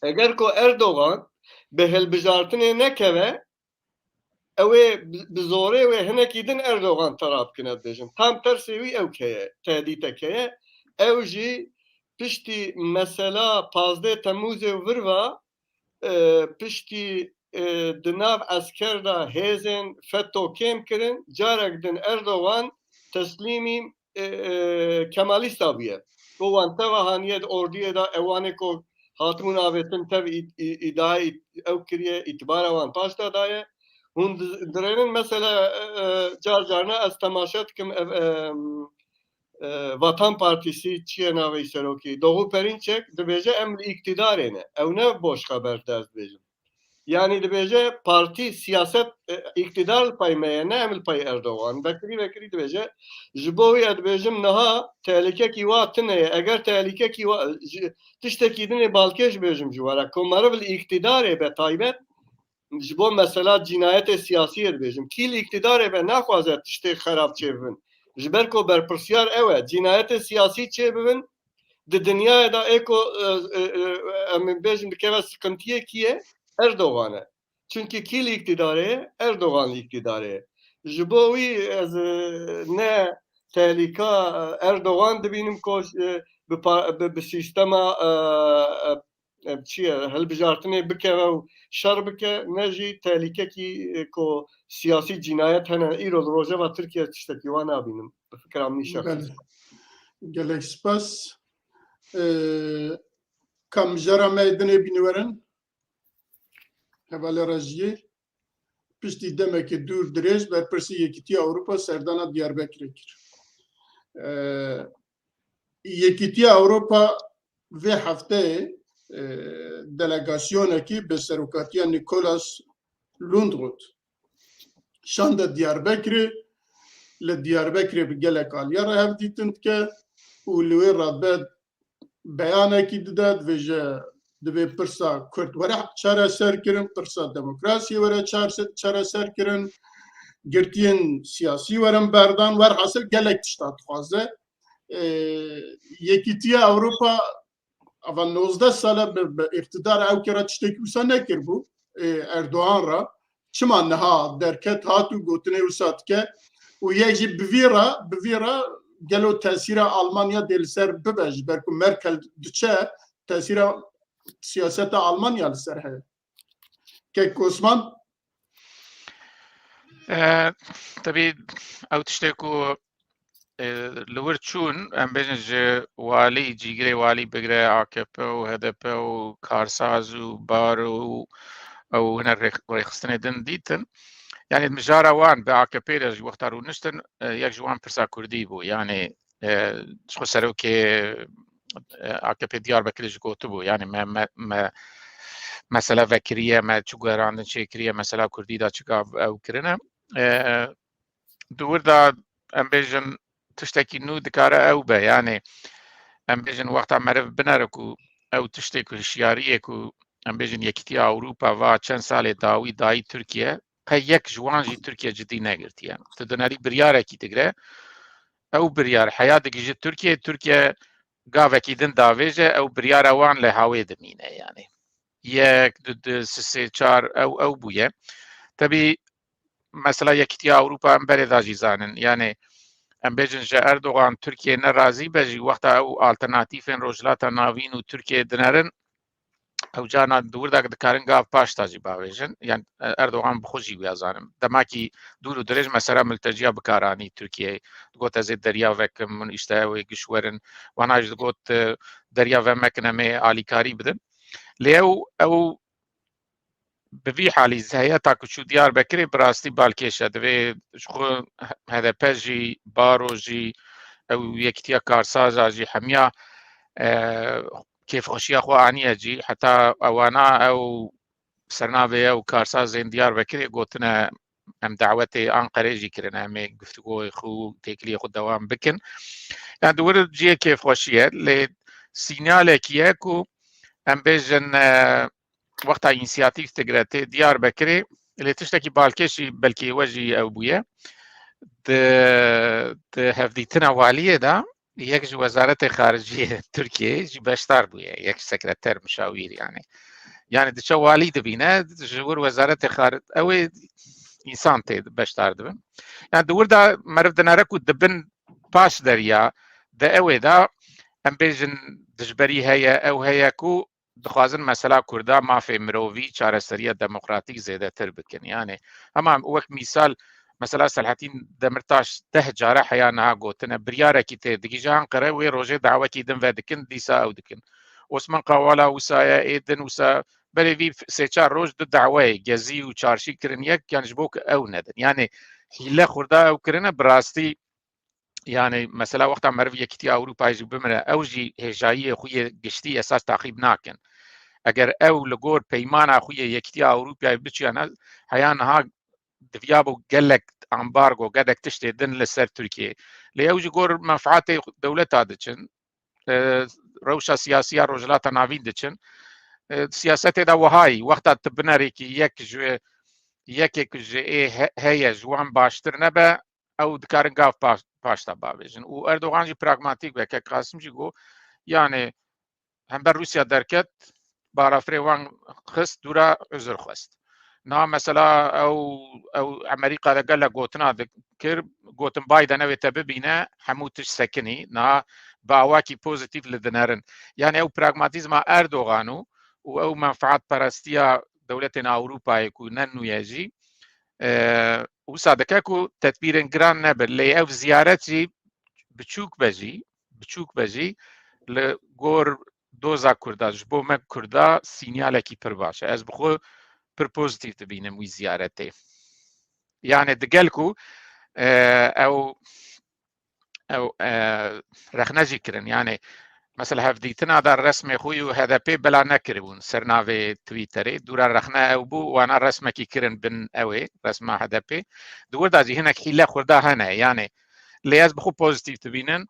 eger ku Erdogan bi hilbijartinê nekeve, ew ê bi, bi zorê wê hinekî din Erdogan tera bikine, dibêjim. Tam tersê wî ew heye, tehdîtek heye. Ew jî piştî mesela pazdeh Temmûzê û vir ve, e, piştî, e, di nav esker de hêzên feto kêm kirin, carek din Erdogan teslîmî, e, e, Kemalîsta bûye. Ku wan teva haniye di ordiyê de, ewanê ku hatibûn avêtin tev î-, î-, îdayê î-, ew kiriye, îtibara wan paş de daye. Hûn di-, dirênin mesela, e, e, car carna ez temaşe dikim, ev, e, e, Vatan Partisi çi ye navê serokî? Doğu Perinçek dibêje em li îktidarê ne. Ew ne boş xeber de ez dibêjim. Yanî dibêje partî, siyaset, e, îktidar li pay me ye, ne em li pay Erdogan. Vekirî vekirî dibêje, ji bo wî ez dibêjim niha tehlîkekî wa tune ye. Eger tehlîkekî wa, ji, tiştekî din ê balkêş bêjim ji we re. Ku meriv li îktidarê be taybet, ji bo mesela cînayetê siyasiyê dibêjim. Kî li îktidarê be naxwaze tiştê xerab çêbibin. Ji ber ku berpirsiyar ew e. Cînayetê siyasî çêbibin, di dinyayê de ê ku, e, e, e, em ê bêjin dikeve siqintiyê kî ye? Erdogan e. Çunkî kî li îktidarê ye? Erdogan li îktidarê ye. Ji bo wî ez, e, ne tehlîka, e, Erdogan dibînim ku, e, bi pa-, bi, bi sîstema, e, e, e, çi ye, hilbijartinê bikeve û şer bike, ne jî tehlîkekî, e, ku siyasî cînayet hene. Îro li rojeva Tirkiye tiştekî wan nabînim. Bi fikra min şexsî. Belê. Gelek spas. E, kamjara me dinê bîniwerin. Hevalê Rejiyê piştî demekê dûr dirêj berpirsî Yekîtiya Ewropa serdana Diyarbekirê kir. E, Yekîtiya Ewropa vê hefteyê, e, delegasyonekî bi serokatiya Nicolas Lundroth şande Diyarbekirê, li Diyarbekirê bi gelek aliya re hevdîtin dike û li wê radibe beyanekî dide, dibêje divê pirsa Kurd were çareser kirin, pirsa demokrasiyê were çarse-, çareser kirin, girtiyên siyasî werin berdan, werhasil gelek tişta dixwaze. E, Yekîtiya Ewropa ava nozdeh sal e bi, bi îqtidar e, ew kere tiştekî wisa nekiribû, e, Erdogan re. Çima niha derket hat û gotinê wisa dike? Û yek jî bi vî re, bi vî re gelo tesîra Almanya dê li ser bibe, ji ber ku Merkel diçe tesîra siyaseta Almanya li ser heye. Kek Osman? E, tebî ew tiştê ku, e, li wir çûn, em bêjin ji walî, cîgirê walî bigire A K P û H D P û karsaz û bar û ew hine rêx-, rêxistinê din dîtin. Yanî mijara wan bi A K P re ji wexta rûniştin, e, yek ji wan pirsa kurdî bû. Yanî, e, ji xwe serokê, e, A K P Diyarbekirê jî gotibû. Yanî me, me, me mesela vekiriye, me çi guherandin çêkiriye, mesela kurdî de çi gav ew kirine. E, di wir de em bêjin tiştekî nû dikare ew be. Yanî em bêjin wexta meriv binere ku ew tiştê ku hişyariyê ku em bêjin Yekîtiya Ewropa va çend salê dawî dayî Tirkiye, qe yek ji wan jî Tirkiye cidî negirtiye. Tu dinerî biryarekî digre, ew biryar heya digihîje Tirkiye, Tirkiye gavekî din davêje, ew biryara wan li hawê dimîne yanî. Yek, du, du, sê, sê, çar, ew, ew bûye. Tebî mesela Yekîtiya Ewropa em berê de jî zanin. Yanî em bêjin ji Erdogan Tirkiye nerazî be jî wexta ew alternatîfên Rojhilata Navîn û Tirkiye dinerin, Ew carna di wir de dikarin gav paş de jî bavêjin. Yan, e, Erdogan bi xwe jî wiya zanim. Demakî dûr û dirêj mesela milteciya bikaranî Tirkiyeyê. Digot, "Ez ê derya vekim, min îşte ew ê giş werin." Wana jî digot, e, "Derya vemekin, em ê alîkarî bidin." Lê ew, ew bi vî halî heyeta ku çû Diyarbekirê bi rastî balkêş e. Divê ji xwe H D P jî, Baro jî, ew Yekîtiya Karsaja jî hemiya, e, kêfxweşiya xwe aniye cî. Heta ewana ew sernavê ew Karsazên Diyarbekirê gotine, "Em dawetê Anqerê jî kirine, em ê guftûgoyê xwe û têkiliyê xwe dewam bikin." Yani di wir cihê kêfxweşî ye, lê sînyalekî ye ku em bêjin, e, wexta însiyatîf digire tê Diyarbekirê, lê tiştekî balkêş jî belkî we jî ew bûye. Di, di hevdîtina waliyê de yek ji Wezaretê Xariciyê Tirkiyeyê jî beşdar bûye, yek sekreter muşawîr yani. Yani diçe walî dibîne, ji wir Wezaretê Xaric, ew ê însan tê beşdar dibin. Yani di wir de meriv dinere ku dibin paş derya de ew ê de, em bêjin, dijberî heye, ew heye ku dixwazin mesela Kurda mafê mirovî, çareseriya demokratîk zêdetir bikin. Yani, hema wek mîsal, mesela Selahattin Demirtaş deh care heya niha gotine, biryarekî tê digihîje Anqere, wê rojê dawekî din vedikin, dîsa ew dikin. Osman Kavala wisa ye, ê din wisa, berê vî sê çar roj du daweyê Gezî û Çarşî kirin yek, yani ji bo ku ew nedin. Yani hîle xurda ew kirine, bi rastî Yani, mesela, wexta meriv Yekîtiya Ewropayê jî bimire, ew jî hêjayiyê xwe yê giştî esas taqîb nakin. Eger ew li gor peymana xwe yê Yekîtiya Ewropayê biçiyane, heya niha diviyabû gelek ambargo, gelek tiştê din li ser Tirkiyê. Lê ew ji gor menfaatê dewleta diçin, e, rewşa siyasî ya Rojhilata Navîn diçin. E, siyasetê de wehayî, wexta tu binerêkî yek ji, yekê ku ji ê he-, heye, ji wan baştir nebe, ew dikarin gav paş, paş de bavêjin. Û Erdogan jî pragmatîk be, kek Qasim jî got, yani hember Rûsya derket, balafirê wan xist dûra, uzur xwest. Niha mesela ew, ew Amerîka de gelek gotina dikir, gotin Biden ew ê te bibîne, hemû tişt sekinî. Niha bi awakî pozîtîf li dinerin. Yani ew pragmatîzma Erdogan û, û ew menfaatperestiya dewletên Ewropayê ku ne nû ye jî, e, wisa dike ku tedbîrên giran nebin. Lê ev ziyaret jî biçûk be jî, biçûk be jî, li gor doza Kurda, ji bo me Kurda sînyalekî pir baş e. Ez bi xwe pir pozîtîf dibînim wî ziyaretê. Yani digel ku, e, ew ew, e, rexne jî kirin. Yani, mesela, hevdîtina de resmê xwe û H D P bela nekiribûn ser navê Twitterê. Dûra rexne ew bû, wana resmekî kirin bin ew ê, resma H D P. Di wir de jî hinek hîle xurda hene. Yani, lê ez bi xwe pozîtîf dibînim.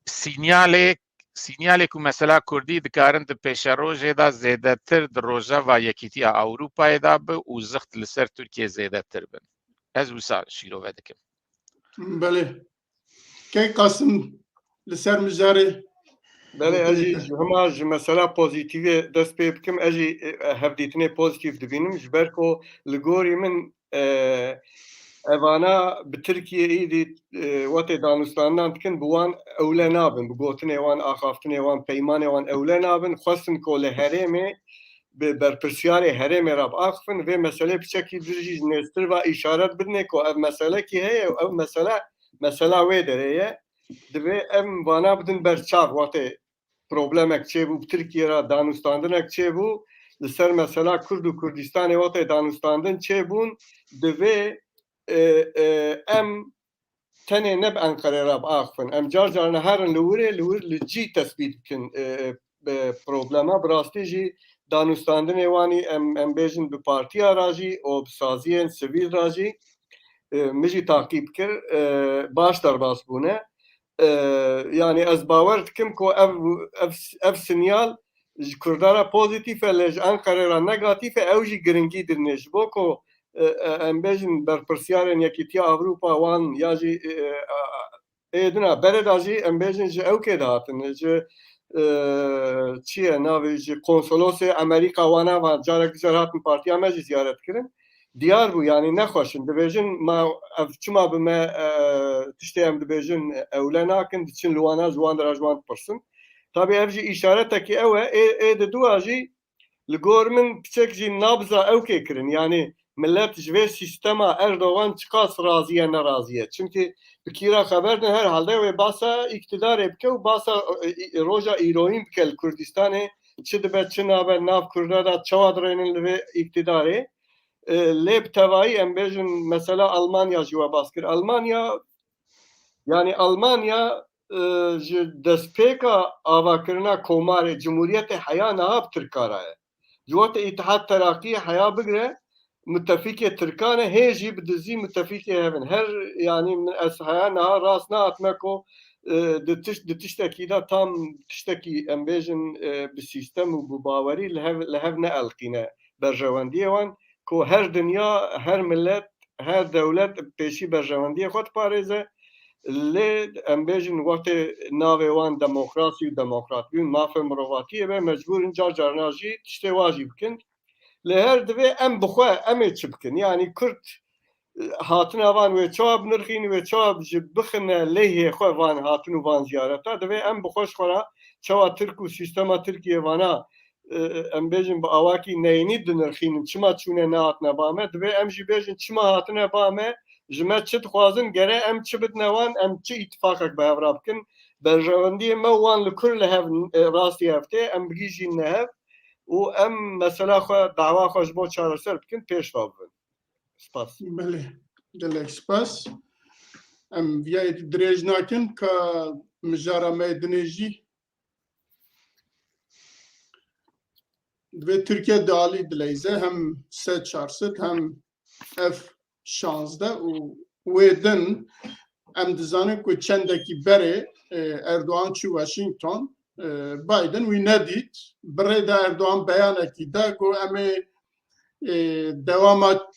Sînyalê, sînyalê ku mesela Kurdî dikarin di pêşerojê de zêdetir di rojeva Yekîtiya Ewropayê de bi û zixt li ser Tirkiye zêdetir bin. Ez wisa şîrove dikim. Belê. Kek Qasim, li ser mijarê Belê, ez jî ji hema ji mesela pozîtîvê dest pê bikim, ez jî, e, hevdîtinê pozîtîf dibînim, ji ber ku li gorî min, e, evana bi Tirkiye îdî, e, wetê danûstandinan dikin, bi wan ewle nabin, bi gotinê wan, axaftinê wan, peymanê wan ewle nabin, xwestin ku li herêmê bi berpirsiyarê herêmê re biaxifin, vê meselê piçekî dir jî ji nêztir ve îşaret bidinê ku ev meselekî heye û ev mesele, mesela wê derê ye. Divê em vana bidin ber çav, wextê problemek çêbû bi Tirkiye re, danûstandinek çêbû, li ser mesela Kurd û Kurdistanê wextê danûstandin çêbûn, divê, e, e, em tenê ne bi Enqerê re biaxifin. Em car car neherin li wirê, li wir li cî tesbît bikin, e, e, problema. Bi rastî jî danûstandinê wanî em, em bêjin bi partiya re jî û bi saziyên sivîl re jî, e, min jî taqîb kir, e, baş derbas bûne. E, yani ez bawer dikim ku ev, ev, ev sinyal ji Kurda re pozîtîf e, lê ji Enqerê re negatîf e, ew jî giringî didine. Ji bo ku, e, e, em bêjin berpirsiyarên Yekîtiya Ewropa wan ya jî, e, e, ê dina berê de jî em bêjin ji ewkê de hatin, ji, e, çi ye navê, ji konsolosê Amerîka wana van carek dicar hatin partiya me jî ziyaret kirin. Diyar bû, yanî nexweş in. Dibêjin, ma ev çima bi me, e, tiştê em dibêjin, ewle nakin, diçin li wana, ji wan de re ji wan dipirsin. Tabî ev jî îşaretekî ew e, ê, ê di dua jî Li gor min piçek jî nabza ew kê kirin. Yanî millet ji vê sîstema Erdogan çiqas razî ye, nerazî ye. Çimkî bi kîra xeber din, herhalde wê basa îktidarê bike û basa, e, e, roja îroyîn bike li Kurdistanê. Çi dibe, çi nabe, nav Kurda de çawa dirênin li vê îktidarê. E, lê bi tevayî em bêjin mesela Almanya jî we bas kir. Almanya, yanî Almanya, e, ji destpêka avakirina komarê, cumhuriyetê heya niha bi Tirka re ye. Ji wextê Îtihad Teraqiyê heya bigire, mutefîkê Tirkan e, hê jî bi dizî mutefîkê hev in. Her, yanî min ez heya niha rast nehatime ku, e, di tişt, di tiştekî de tam tiştekî em bêjin, e, bi sîstem û bi bawerî li hev, li hev neelqîne berjewendiyê wan, ku her dinya, her millet, her dewlet pêşî berjewendiyê xwe diparêze. Lê em bêjin wextê navê wan demokrasî û demokratbûn, mafê mirovatiyê be, mecbûr in car carna jî tiştê wa jî bikin. Lê her divê em bi xwe, em ê çi bikin? Yanî Kurd, e, hatina van wê çawa binirxîn, wê çawa ji bixine lêhê xwe van hatin û van ziyareta? Divê em bi xwe ji xwe re çawa Tirk û sîstema Tirkiyê vana, e, em bêjin bi awakî neyînî dinirxînin, çima çûne nehatine ba me? Divê em jî bêjin çima hatine ba me, ji me çi dixwazin, gere em çi bidine wan, em çi îtifaqek bi hev re bikin? Berjewendiyê me û wan li kur li hev, e, rastî hev tê, em bigihîjîne hev û em mesela xwe, dawa xwe ji bo çareser bikin, pêş ve bibin. Spas. Belê, gelek spas. Em viyayê dirêj nakin ka mijara me dinê jî. Divê Tirkiye di alî dileyze, hem S çar sed hem F şazdeh û wê din em dizanin ku çendekî berê, e, Erdogan çû Washington, e, Biden wî nedît. Bi rê de Erdogan beyanekî da, got, "Em ê, e, dewama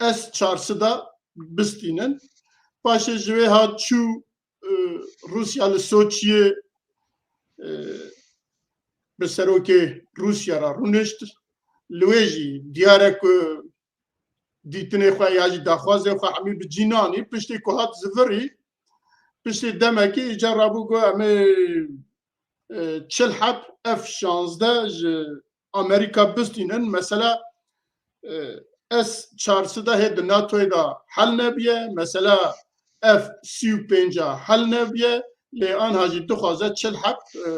S çar sed a bistînin." Paşê ji wê hat çû, e, Rûsya, li Soçiyê, e, bi serokê Rûsya re rûnişt. Li wê jî diyar e ku dîtinê xwe ya jî daxwazê xwe hemî bi cî nanî. Piştê ku hat zivirî, piştê demekê îcar rabû got, "Em ê, e, çil heb F şazdeh ji Amerîka bistînin." Mesela, e, S çar sed hê di NATOyê de hel nebiye, mesela F sî û pênc hel nebiye, lê anha jî dixwaze çil heb, e,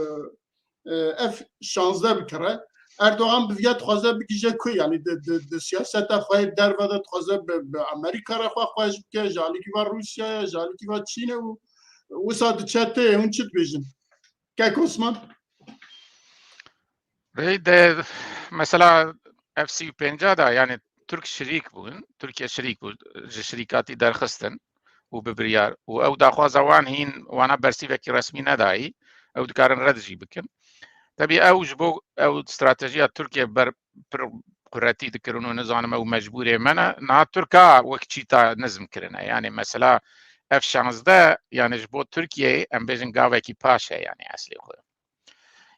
e, F şazdeh bikire. Erdogan bi viya dixwaze bigihîje ku, yanî di, di, di siyaseta xwe yê derve de dixwaze bi, bi Amerîka re xwe xweş bike, ji alîkî va Rûsyayê, ji alîkî va Çînê û wisa diçe tê, hûn çi dibêjin? Kek Osman? Rê de mesela F sî û pênc de, yanî Tirk şirîk bûn, Tirkiye şirîk bû, ji şirîkatî derxistin û bi biryar û ew daxwaza wan hîn wana bersîvekî resmî nedayî, ew dikarin red jî bikin. Tebî ew ji bo ew stratejiya Tirkiye ber pir quretî dikirin û nizanim ew mecbûrê me ne. Niha Tirka wek çîta nizm kirine. Yanî mesela F şazdeh, yanî ji bo Tirkiyeyê em bêjin gavekî paş e, yanî eslê xwe.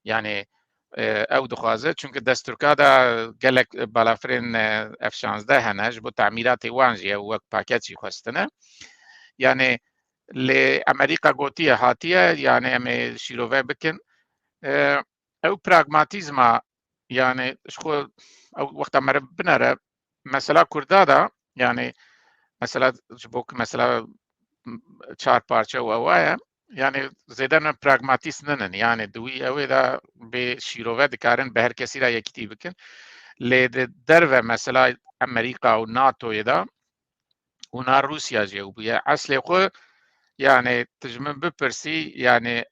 Yanî, e, ew dixwaze, çunke destûrka de gelek balafirên, e, F şazdeh hene, ji bo tamîratê wan jî ew wek paket jî xwestine. Yanî lê Amerîka gotiye hatiye, yanî em ê şîrove bikin. E, ew pragmatîzma, yanî ji xwe ew wexta meriv binere, mesela Kurda de, yanî mesela ji bo ku mesela çar parçe û ewa ye, yanî zêde ne pragmatîst ninin, yanî di wî ewê de bê şîrove dikarin bi her kesî re yekîtî bikin. Lê di derve mesela Amerîka û NATOyê de û na Rûsya jî ew bûye. Eslê xwe, yanî tu ji min bipirsî, yanî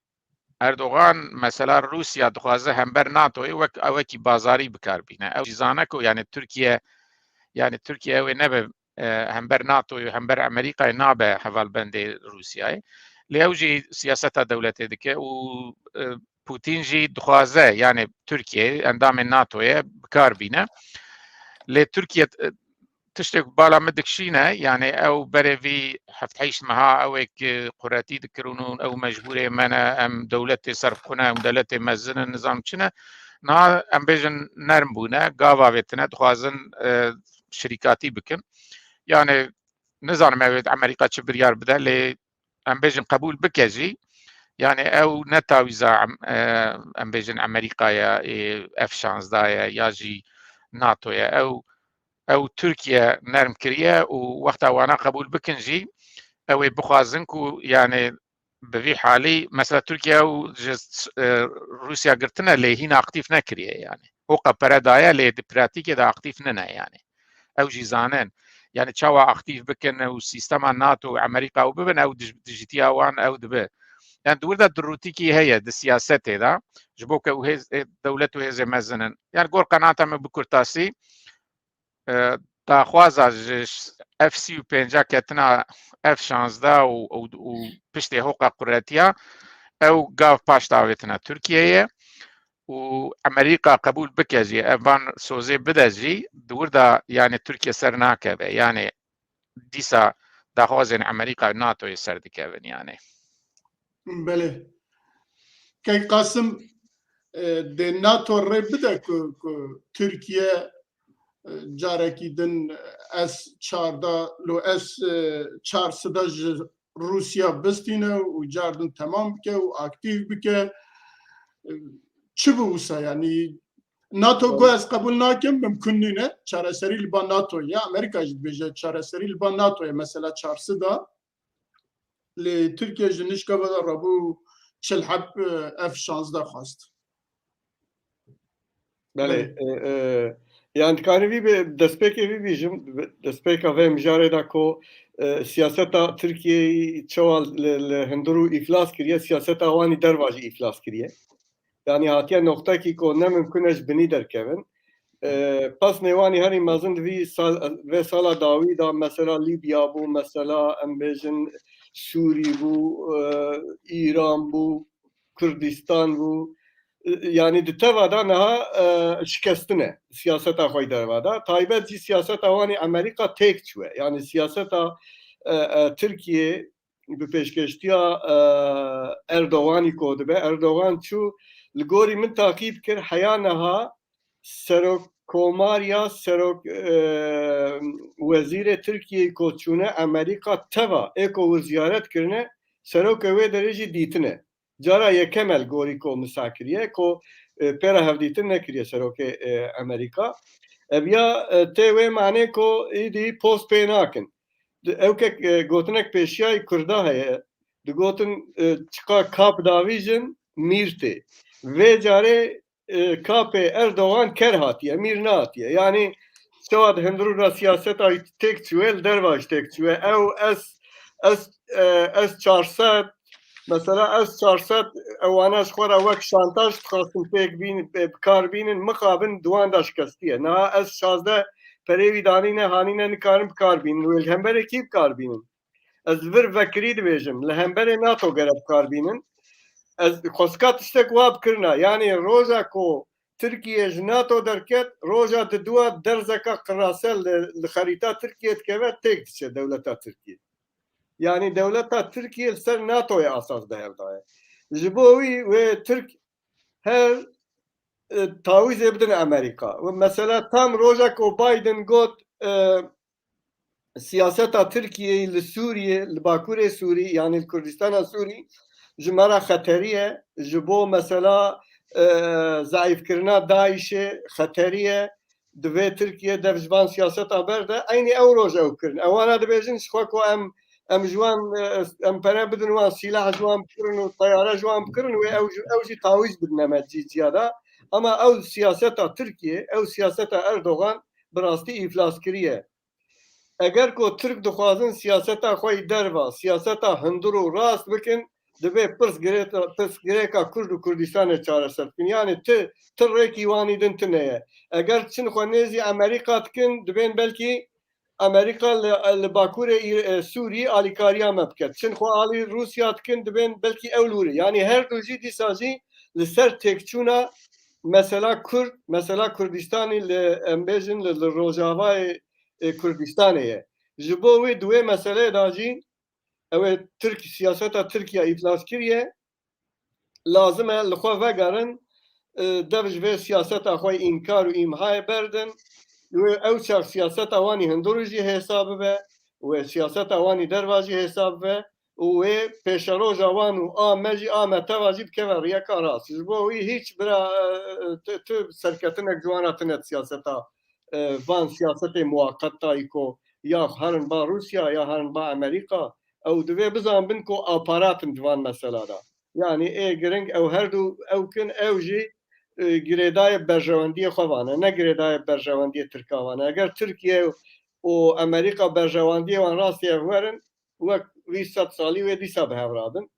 Erdogan mesela Rûsya dixwaze hember NATOyê wek ewekî bazarî bikar bîne. Ew jî zane ku yanî Tirkiye, yanî Tirkiye ew ê nebe, e, hember NATOyê, hember Amerîkayê nabe hevalbendê Rûsyayê. Lê ew jî siyaseta dewletê dike û, e, Putin jî dixwaze, yanî Tirkiye endamê NATOyê bikar bîne. Lê Tirkiye, e, tiştek bala min dikişîne, yanî ew berê vî heft heşt meha ew ê ku quretî dikirin û ew mecbûrê me ne, em dewletê serbixwe ne, em dewletê mezin in, nizam çi ne. Niha em bêjin nerm bûne, gava vê tine, dixwazin, e, şirîkatî bikin. Yanî nizanim ew ê Amerîka çi biryar bide, lê em bêjin qebûl bike jî, Yani ew ne tawîza em, e, em bêjin Amerîka ye, ê, F şazdeh ye ya jî NATO ye. Ew, ew Tirkiye nerm kiriye û wexta wana qebûl bikin jî, ew ê bixwazin ku yani bi vî halî, mesela Tirkiye ew ji, e, Rûsya girtine lê hîna aktîf nekiriye yani. Hoqa pere daye lê di pratîkê de aktîf nine yani. Ew jî zanin. Yani çawa aktîf bikin û sîstema NATO û Amerîka û bibin, ew dij-, dijitiya wan ew dibe. Yani di wir de dirûtîkî heye di siyasetê de. Ji bo ke ew hêz, ê, dewlet û hêzê mezin in. Yani gor qenaeta min bi kurtasî, e, daxwaza ji F sî û pênc ketina F şazdeh û, û, û piştê hoqa quretiya ew gav paş davêtina Tirkiyeyê û Amerîka qebûl bike jî, ev van sozê bide jî, di wir de yani Tirkiye ser nakeve. Yani dîsa daxwazên Amerîka û NATOyê ser dikevin yani. Belê. Kek Qasim, e, dê NATO rê bide ku, ku Tirkiye, e, carekî din S çardeh lo S, e, çar sida ji Rûsya bistîne û cardin temam bike û aktîf bike. E, çi bi wisa yani? NATO got ez qebûl nakim, mimkun nîne. Çareserî li ba NATO ye. Amerîka jî dibêje çareserî li ba NATO ye. Mesela çar sida. Lê Tirkiye ji nişka ve de rabû çil heb, e, F şazdeh xwest. Belê. E, e, yani dikarim vî bi destpêkê vî bîjim, destpêka vê mijarê de ku, e, siyaseta Tirkiyeyê çawa li, li hundir û îflas kiriye, siyaseta wanî derva jî îflas kiriye. Yani hatiye noqtekî ku ne mimkun e ji binî derkevin. E, pesnê wanî herî mezin di vî sal, vê sala dawî de mesela Libya bû, mesela em bêjin Sûrî bû, e, Îran bû, Kurdistan bû. E, yani di teva de niha, e, şikestine siyaseta xwe derva de. Taybet jî siyaseta wanî Amerîka têk çûye. Yani siyaseta, e, e, Tirkiye bi pêşkêştiya, e, Erdoganî ku dibe. Erdogan çû, li gorî min taqîb kir, heya niha serokkomariya, serok, e, wezîrê Tirkiyeyê ku çûne Amerîka teva ê ku wir ziyaret kirine, serokê wê derê jî dîtine. Cara yekem e li gorî ku misa kiriye, ku, e, pêra hevdîtin nekiriye serokê, e, Amerîka. Ev ya, e, tê wê manê ku êdî post pê nakin. Di-, ew kek, e, gotinek pêşiyayî Kurda heye. Digotin, e, çiqa kap davîjin, mîr tê. Vê carê, e, kapê Erdogan ker hatiye, mîr nehatiye. Yani çawa di hundirû de siyaseta wî têk çûye, li derva jî têk çûye. Ew S, S, e, S çar sed, mesela S çar sed, ewana ji xwe re wek şantaj dixwastin pêk bîn-, pê-, bi kar bînin, mixabin di wan de şikestiye. Niha S şazdeh perê wî danîne, hanîne nikarin bi kar bînin. Wê li hemberê kî bi kar bînin? Ez vir vekirî dibêjim, li hemberê NATO gere bi kar bînin. Ez xwestika tiştek wa bikirina. Yani roja ku Tirkiye ji NATO derket, roja diduwa derzeka qirase li, li xerîta Tirkiye dikeve, têk diçe dewleta Tirkiye. Yani dewleta Tirkiye li ser NATOyê asas de hevdaye. Ji bo wî wê Tirk her, e, tawîzê bidin Amerîka. Û mesela tam roja ku Biden got, e, siyaseta Tirkiyeyê li Sûriyê, li Bakurê Sûrî, yani li Kurdistana Sûrî ji me re xeterî ye. Ji bo mesela, e, zeîfkirina DAIŞê xeterî ye. Divê Tirkiye dev ji van siyaseta berde. Eynî ew roj ew kirin. Ewana dibêjin ji xwe ku em, em ji wan, e, em pere bidin wan, sîlah ji wan bikirin û teyare ji wan bikirin wê ew jî, ew jî tawîz bidine me cî ciya de. Ama ew siyaseta Tirkiye, ew siyaseta Erdogan bi rastî îflas kiriye. Eger ku Tirk dixwazin siyaseta xwe yî derva, siyaseta hundir û rast bikin, divê pirsgirêka, pirsgirêka Kurd û Kurdistanê çareser bikin. Yani ti, ti rêkî wanî din tune ye. Eger çin xwe nêzî Amerîka dikin, dibên belkî Amerîka li, li Bakurê Îr-, e, Sûrî alîkariya me bike. Çin xwe alî Rûsya dikin, dibên belkî ew li wir e. Yani her du jî dîsa jî li ser têkçûna mesela Kurd, mesela Kurdistanî li, em bêjin li, li Rojavayê, e, Kurdistanê ye. Ji bo wê di wê meseleyê de jî ew ê Tirk, siyaseta Tirkiye îflas kiriye, lazim e li xwe vegerin, e, dev ji vê siyaseta xwe înkar û îmhayê berdin. Wê ew çax siyaseta wanî hundirû jî hêsa bibe, wê siyaseta wanî derva jî hêsa bibe. û wê pêşeroja wan û a me jî, a me teva jî bikeve riyeka rast. Ji bo wî hîç bira, e, e, tu, tu serketinek ji wan re tune siyaseta, e, van siyasetê muwaqeta î ku ya herin ba Rûsya ya herin ba Amerîka. Ew divê bizanbin ku aparat in di van mesela de. Yanî ê giring ew her du ew kin, ew jî, e, girêdayê berjewendiyê xwe vane, ne girêdayê berjewendiyê Tirka vane. Eger Tirkiye û Amerîka berjewendiyê wan rastî ev werin, wek vî sed salî wê dîsa bi hev rabin.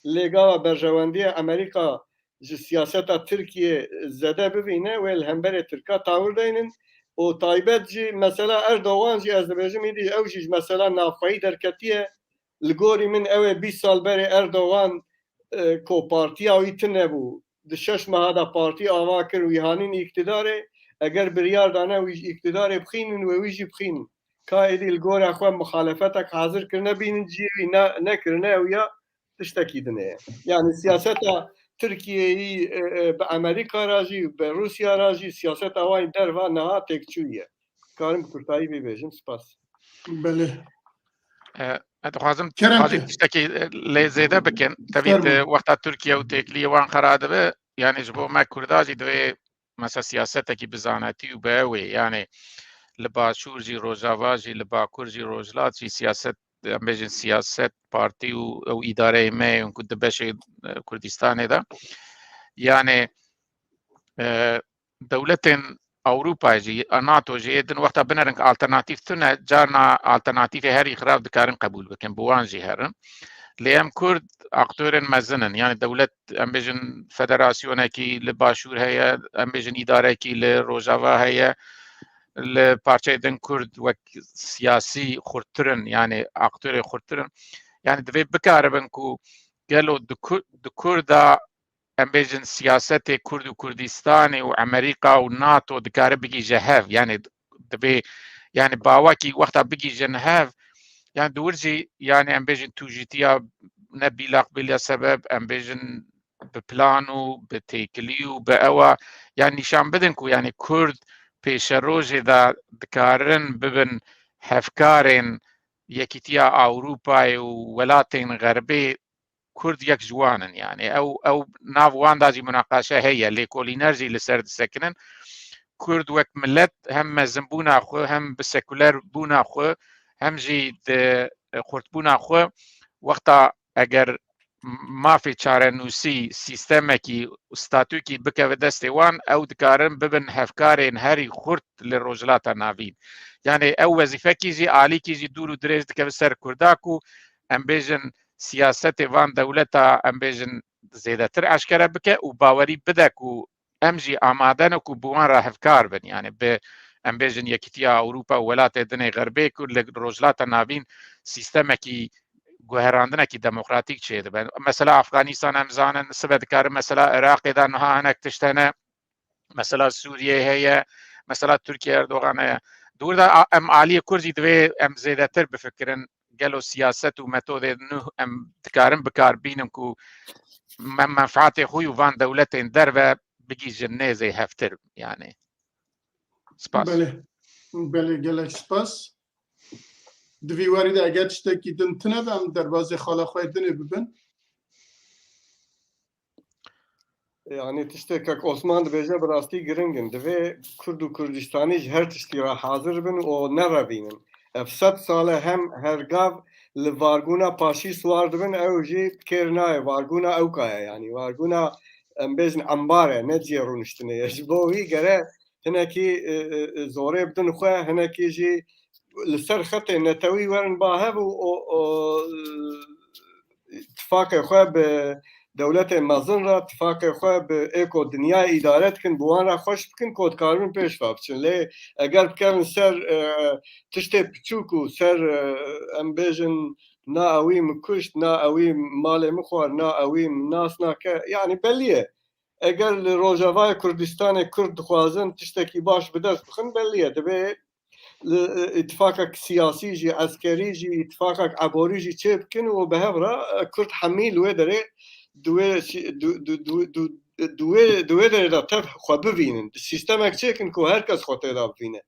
Lê gava berjewendiyê Amerîka ji siyaseta Tirkiye zede bivîne, wê li hemberê Tirka tawir deynin û taybet jî mesela Erdogan jî ez dibêjim, îdî ew jî ji mesela navxweyî derketiye. Li gorî min ew ê bîst sal berê Erdogan, e, ku partiya wî tune bû, di şeş meha de partî ava kir, wî hanîn îktidarê, eger biryar dane wî ji îktidarê bixînin, wê wî jî bixînin. Ka êdî li gora xwe muxalefetek hazir kirine bînin cihê wî, ne, nekirine ew ya tiştekî din e. Yanî siyaseta Tirkiyeyî, e, e, bi Amerîka re jî, bi Rûsya re jî siyaseta wan derva niha têkçûyî ye. Karim bi kurtayî vê bêjim. Spas. Belê. E, ez dixwazim, Kerem dixwazim ki. Tiştekî, e, lê zêde bikin. Tevî di wexta Tirkiye û têkiliyê wan xera dibe, yani ji bo me Kurda jî divê mesela siyasetekî bi zanetî û bi ew ê, yani li Başûr jî, Rojava jî, li Bakur jî, Rojhilat jî siyaset, em bêjin siyaset, partî û ew îdareyê me yên ku di beşê, e, Kurdistanê de. Yani, e, dewletên Ewropayê jî, NATO jî ê din wexta binerin ku alternatîf tune, carna alternatîfê herî xirab dikarin qebûl bikin, bi wan jî herin. Lê em Kurd aktorên mezin in, yani dewlet, em bêjin federasyonekî li Başûr heye, em bêjin îdarekî li Rojava heye, li parçeyê din Kurd wek siyasî xurttir in, yani aktorê xurttir in. Yani divê bikaribin ku gelo di Kur-, di Kurda em bêjin siyasetê Kurd û Kurdistanê û Amerîka û NATO dikare bigihîje hev, yani divê, yani bawekî wexta bigihîjin hev, yani di wir jî, yani em bêjin tûjîtiya ne bîlaqbîliya sebeb, em bêjin bi plan û bi têkilî û bi ewa, yani nîşan bidin ku yani Kurd pêşerojê de dikarin bibin hevkarên Yekîtiya Ewropayê û welatên Xerbê Kurd yek ji wan in. Yani ew, ew nav wan da jî munaqaşe heye, lêkolîner jî li ser disekinin. Kurd wek milet hem mezinbûna xwe, hem bi sekulerbûna xwe, hem jî di xurtbûna xwe wexta eger mafê çarenûsî, sîstemekî, statûkî bikeve destê wan, ew dikarin bibin hevkarên herî xurt li Rojhilata Navîn. Yani ew wezîfekî jî, alîkî jî dûr û dirêj dikeve ser Kurda ku em bêjin siyasetê van dewleta, em bêjin zêdetir eşkere bike û bawerî bide ku em jî amade ne ku bi wan re hevkar bin. Yani bi, em bêjin, Yekîtiya Ewropa û welatê dinê Xerbê ku li Rojhilata Navîn sîstemekî guherandinekî demokratîk çêdibe. Mesela Afganistan em zanin, sibe dikarin mesela Iraqê de niha hinek tişt hene, mesela Sûriyeyê heye, mesela Tirkiye Erdogan heye. Di wir de a-, em aliyê Kurd jî divê em zêdetir bifikirin, gelo siyaset û metodê nû em dikarin bikar bînin ku me-, menfaatê xwe û van dewletên derve bigihîjin nêzê hevtir, yani. Spas. Belê. Belê, gelek spas. Di vî warî de eger tiştekî din tune be, em derbazê xala xwe yê dinê bibin. Yani tiştê kek Osman dibêje bi rastî giring in. Divê Kurd û Kurdistanî ji her tiştî re hazir bin û nerevînin. Ev sed sal e hem her gav li vargûna paşîst war dibin, ew jî kêr nayê. Vargûna ewka ye, yani vargûna, em bêjin, embare, ne cihê rûniştinê ye. Ji bo wî gere hinekî, e, e, e, zorê bidin xwe, hinekî jî li ser xetê netewî werin ba hev û o, o, tifaqê xwe bi dewletê mezin re, tifaqê xwe bi êko dinyayê îdare dikin, bi wan re xweş bikin, ku dikaribin pêş ve biçin. Lê eger bikevin ser, e, tiştê piçûk û ser, e, em bêjin, na ewî min kuşt, na ewî malê min xwar, na ewî min nas nake, yani belî ye. Eger li Rojavayê Kurdistanê Kurd dixwazin tiştekî baş bi dest bixin, belî ye. Divê li, e, îtifaqek siyasî jî, eskerî jî, îtifaqek eborî jî çêbikin û bi hev re, e, Kurd hemî li wê derê di wê sî-, di, di, di, di, di wê, di wê derê de tev xwe bivînin. Di sîstemek çêkin ku her kes xwe tê de bivîne.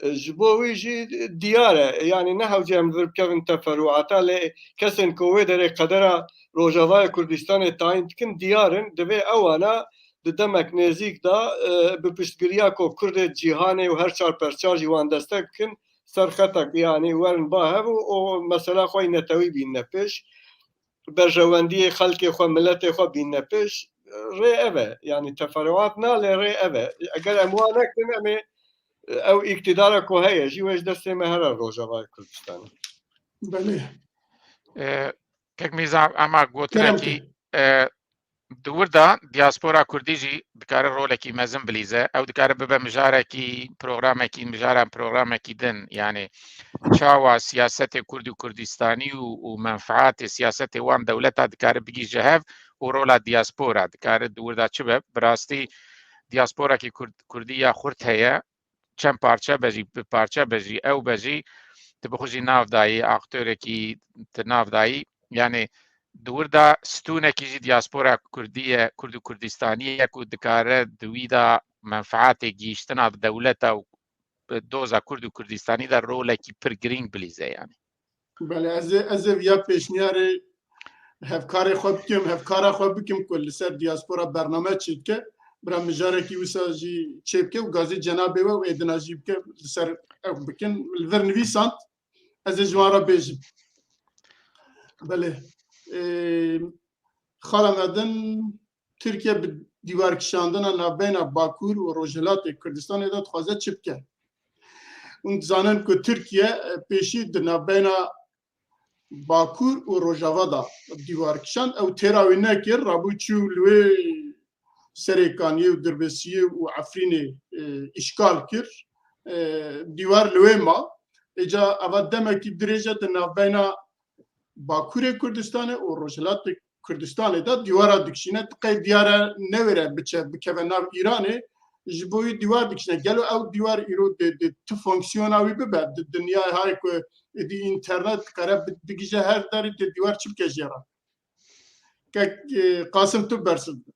E, ji bo wî jî diyar e. Yanî ne hewce em vir bikevin teferûata, lê kesên ku wê derê qedera Rojavayê Kurdistanê tayîn dikin diyar in. Divê ewana di demek nêzîk de, e, bi piştgiriya ku Kurdê cîhanê û her çar perça jî wan destek bikin, ser xetek, yanî werin ba hev û, û mesela xwe yî netewî bînine pêş. Berjewendiyê xelkê xwe, miletê xwe bînine pêş. Rê ev e. Yanî teferûat na, lê rê ev e. Eger em wan nekin, em ê ew îktidara ku heye jî wê ji destê me here Rojavayê Kurdistanê. Belê. E, Kek Mîrza, ema Kerem gotinekî, ke. e, di wir de diaspora Kurdî jî dikare rolekî mezin bilîze. Ew dikare bibe mijarekî, programekî, mijaran programekî din. Yanî çawa siyasetê Kurd û Kurdistanî û, û menfaatê siyasetê wan dewleta dikare bigihîje hev û rola diaspora dikare di wir de çi be? Bi rastî diasporakî Kurd, Kurdî ya xurt heye, çend parçe be jî, bi parçe be jî, ew be jî, tu bi xwe jî nav dayî, aktorekî tu nav dayî. Yanî di wir de stûnekî jî diaspora Kurdî ye, Kurd û Kurdistanî ye ku dikare di wî de menfaatê gihîştina bi dewleta û bi doza Kurd û Kurdistanî de rolekî pir girîng bilîze yanî. Belê, ez ê, ez ê viya pêşniyarê hevkarê xwe bikim, hevkara xwe bikim ku li ser diaspora bername çêdike. Bira mijarekî wisa jî çêbike û gazî cenabê we û êdina jî bike li ser ew bikin. Li vir nivîsand, ez ê ji wan re bêjim. Belê. Ê, xala me din Tirkiye bi dîwarkişandina navbeyna Bakur û Rojhilatê Kurdistanê de dixwaze çi bike? Hûn dizanin ku Tirkiye, e, pêşî di navbeyna Bakur û Rojava de dîwar kişand. Ew têra wî nekir, rabû çû li wê Serêkaniyê û Dirbêsiyê û Efrînê, e, îşgal kir. E, dîwar li wê ma. Êca eva demekî dirêj e di navbeyna Bakurê Kurdistanê û Rojhilatê Kurdistanê de dîwara dikişîne, ti qey diyar e newêre biçe, bikeve nav Îranê, ji bo wî dîwar dikişîne. Gelo ew dîwar îro dê, dê ti fonksiyona wî bibe? Di dinyayê hay ku êdî înternet dikare bi-, bigije her derî, dê dîwar çi bike jê re? Kek, e, Qasim, tu bersiv bide.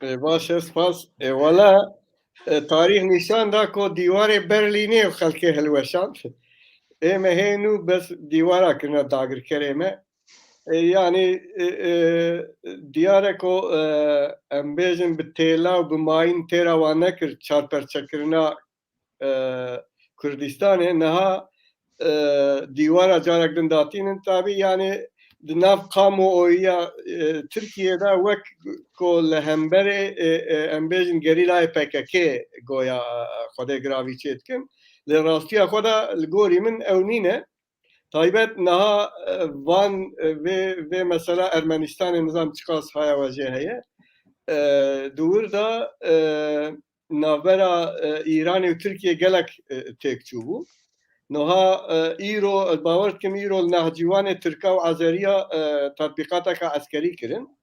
Ê, baş e, spas. Ê, wela, e, tarîx nîşan da ku dîwarê Berlînê xelkê hilweşand. Ê me hê nû bes dîwara kirine dagirkerê me. E, yanî, e, e, diyar e ku, e, em bêjin bi têla û bi mayîn têra wan nekir çarperçekirina, e, Kurdistanê. Niha, e, dîwara carek din datînin. Tabî, yanî di nav kamuoyiya, e, Tirkiyê de wek ku li hemberê, e, e, em bêjin gerîlayê P K K goya, e, Xwedê giravî çêdikin. Lê rastiya xwe de li gorî min ew nîne. Taybet niha, e, van, e, vê, vê mesela Ermenistanê nizam çiqas haya we jê heye. E, di wir de, e, navbera, e, Îranê û Tirkiye gelek, e, têk çûbû. Niha, e, îro, ez bawer dikim îro li nehcîwanê Tirka û Azeriya, e, tatbîqateke eskerî kirin.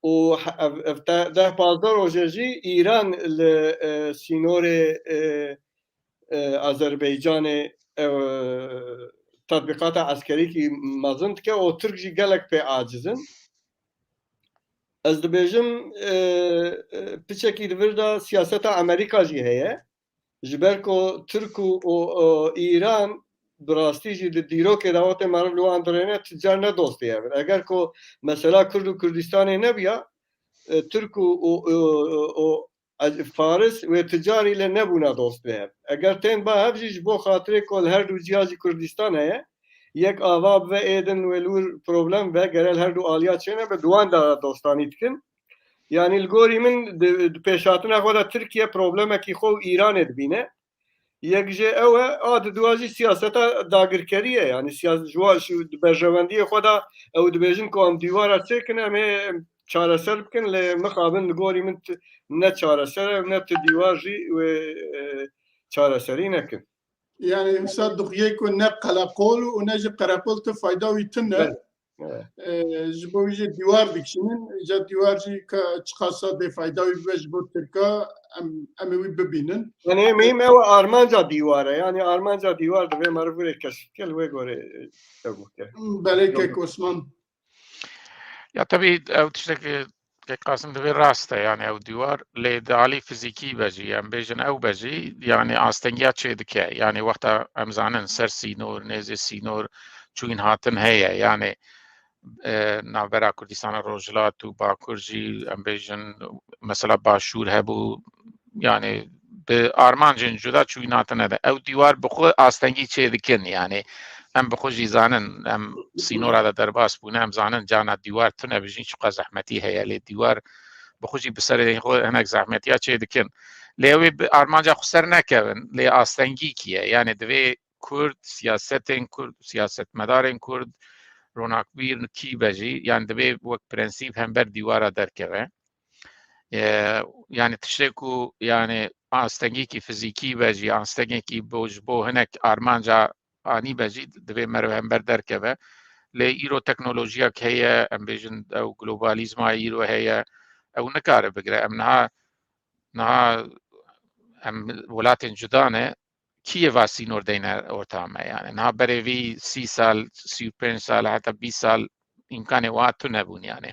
Û he-, ev, ev te-, deh pazdeh roje jî Îran li, e, sînorê, e, e, Azerbaycanê, e, tatbîqata eskerîkî mezin dike û Tirk jî gelek pê aciz in. Ez dibêjim, e, e, piçekî li vir de siyaseta Amerîka jî heye. Ji ber ku Tirk û, û, û Îran bi rastî jî di dîrokê de wextê meriv li wan dirêne, ti car ne dostê hev in. Eger ku mesela Kurd û Kurdistanê nebiya, e, Tirk û, û, û, û, û Faris wê ti carî lê nebûna dost bi hev. Eger tên ba hev jî ji bo xatirê ku li her du ciya jî Kurdistan heye, yek ava bibe ê din wê li wir problem be, gere li her du aliya çêne be, di wan de dostanî dikin. Yanî li gorî min di, di pêşhatina xwe de Tirkiye problemekî xwe û Îranê dibîne. Yek jê ew e, a di dua jî siyaseta dagirkerî ye. Yanî siyas-, ji wa-, ji, di berjewendiyê xwe de ew dibêjin ku em dîwara çêkin, em ê çareser bikin, lê mixabin li gorî min ti-, ne çareser e, ne ti dîwar jî wê, e, çareserî nekin. Yanî wisa dixuyê ku ne qeleqol û ne jî qereqol ti fayda wî tune. Evet. Evet. E, ji bo wî jî dîwar dikişînin, îca dîwar jî ka çiqasa bê fayda wî bibe ji bo Tirka, em, em ê wî bibînin. Yanî, e, muhîm ew e, armanca dîwar e. Yanî armanca dîwar divê meriv wê keşf bike, li wê gorê, e, ew bike. Belê, kek Osman. Ya, tabii, ew tiştek, e, Kek Qasim, divê rast e, yani ew dîwar, lê di alî fizîkî ve jî, em bêjin ew ve jî, yani astengiya çê dike. Yani wexta em zanin ser sînor, nêzê sînor, çûyîn hatin heye. Yani, e, navbera Kurdistana Rojhilat û Bakur jî, em bêjin, mesela Başûr hebû, yani bi armancên cuda çûyîn hatine de. Ew dîwar bi xwe astengî çê dikin, yani em bi xwe jî zanin, em sînora de derbas bûne, em zanin cana dîwar tune bijîn çiqas zehmetî heye, lê dîwar bi xwe jî bi serê xwe hinek zehmetiya çê dikin. Lê ew ê bi armanca xwe ser nekevin, lê astengîkî ye, yani divê Kurd, siyasetên Kurd, siyasetmedarên Kurd, ronakbîr kî be jî, yani divê wek prensîp hember dîwara derkeve. E, yani tiştê ku, yani astengekî fizîkî be jî, astengekî bo, ji bo hinek armanca anî be jî, divê meriv hember derkeve. Lê îro teknolojiyek heye, em bêjin ew globalîzma îro heye, ew nikare bigire. Em niha, niha em welatên cuda ne, kî yê va sînor deyne orta me? Yani niha berê vî sî sal, sî û pênc sal, heta bîst sal îmkanê wa tune bûn yani.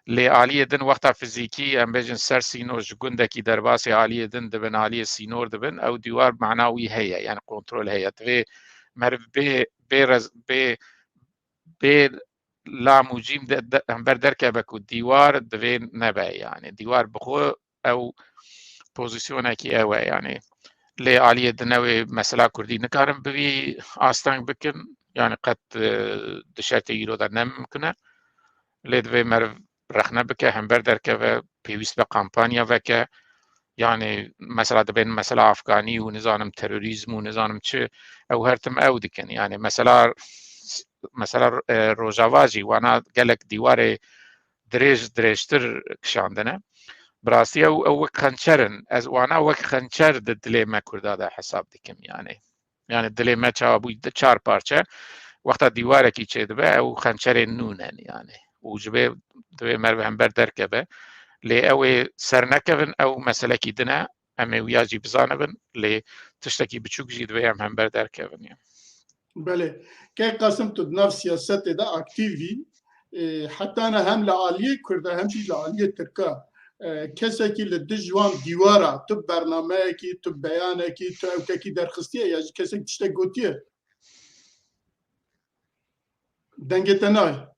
Lê aliyê din wexta fizîkî, em bêjin ser sînor, ji gundekî derbasê aliyê din dibin, aliyê sînor dibin, ew dîwar mana wî heye, yani kontrol heye. Divê meriv bê, bê rez-, bê, bê lam û cîm de, de, hember derkeve ku dîwar divê nebe yani. Dîwar bi xwe ew pozîsyonekî ew e yani. Lê aliyê din ew ê mesela Kurdî nikarin bi vî asteng bikin. Yani qet, e, di şertê îro de ne mimkun e. Lê divê meriv rexne bike, hember derkeve, pêwîst be kampanya veke. Yani mesela dibên mesela Afganî û nizanim terorîzm û nizanim çi, ew her tim ew dikin. Yani mesela, mesela, e, Rojava jî wana gelek dîwarê dirêj, dirêjtir kişandine. Bi rastî ew, ew wek xençer in. Ez wana wek xençer di dilê me Kurda de hesab dikim yani. Yani dilê me çawa bû di çar parçe. Wexta dîwarekî çêdibe, ew xençerên nû ne yani. Û ji vê divê meriv hember derkeve. Lê ew ê ser nekevin, ew meselekî din e. Em ê wiya jî bizanibin. Lê tiştekî biçûk jî divê em hember derkevin yani. Belê. Kek Qasim, tu di nav siyasetê de aktîv î. E, heta ne hem li aliyê Kurd e, hem jî li aliyê Tirk e. E, kesekî li dij wan dîwara, tu bernameyekî, tu beyanekî, tu ewkekî derxistiye ya jî kesek tiştek gotiye? Dengê te nayê.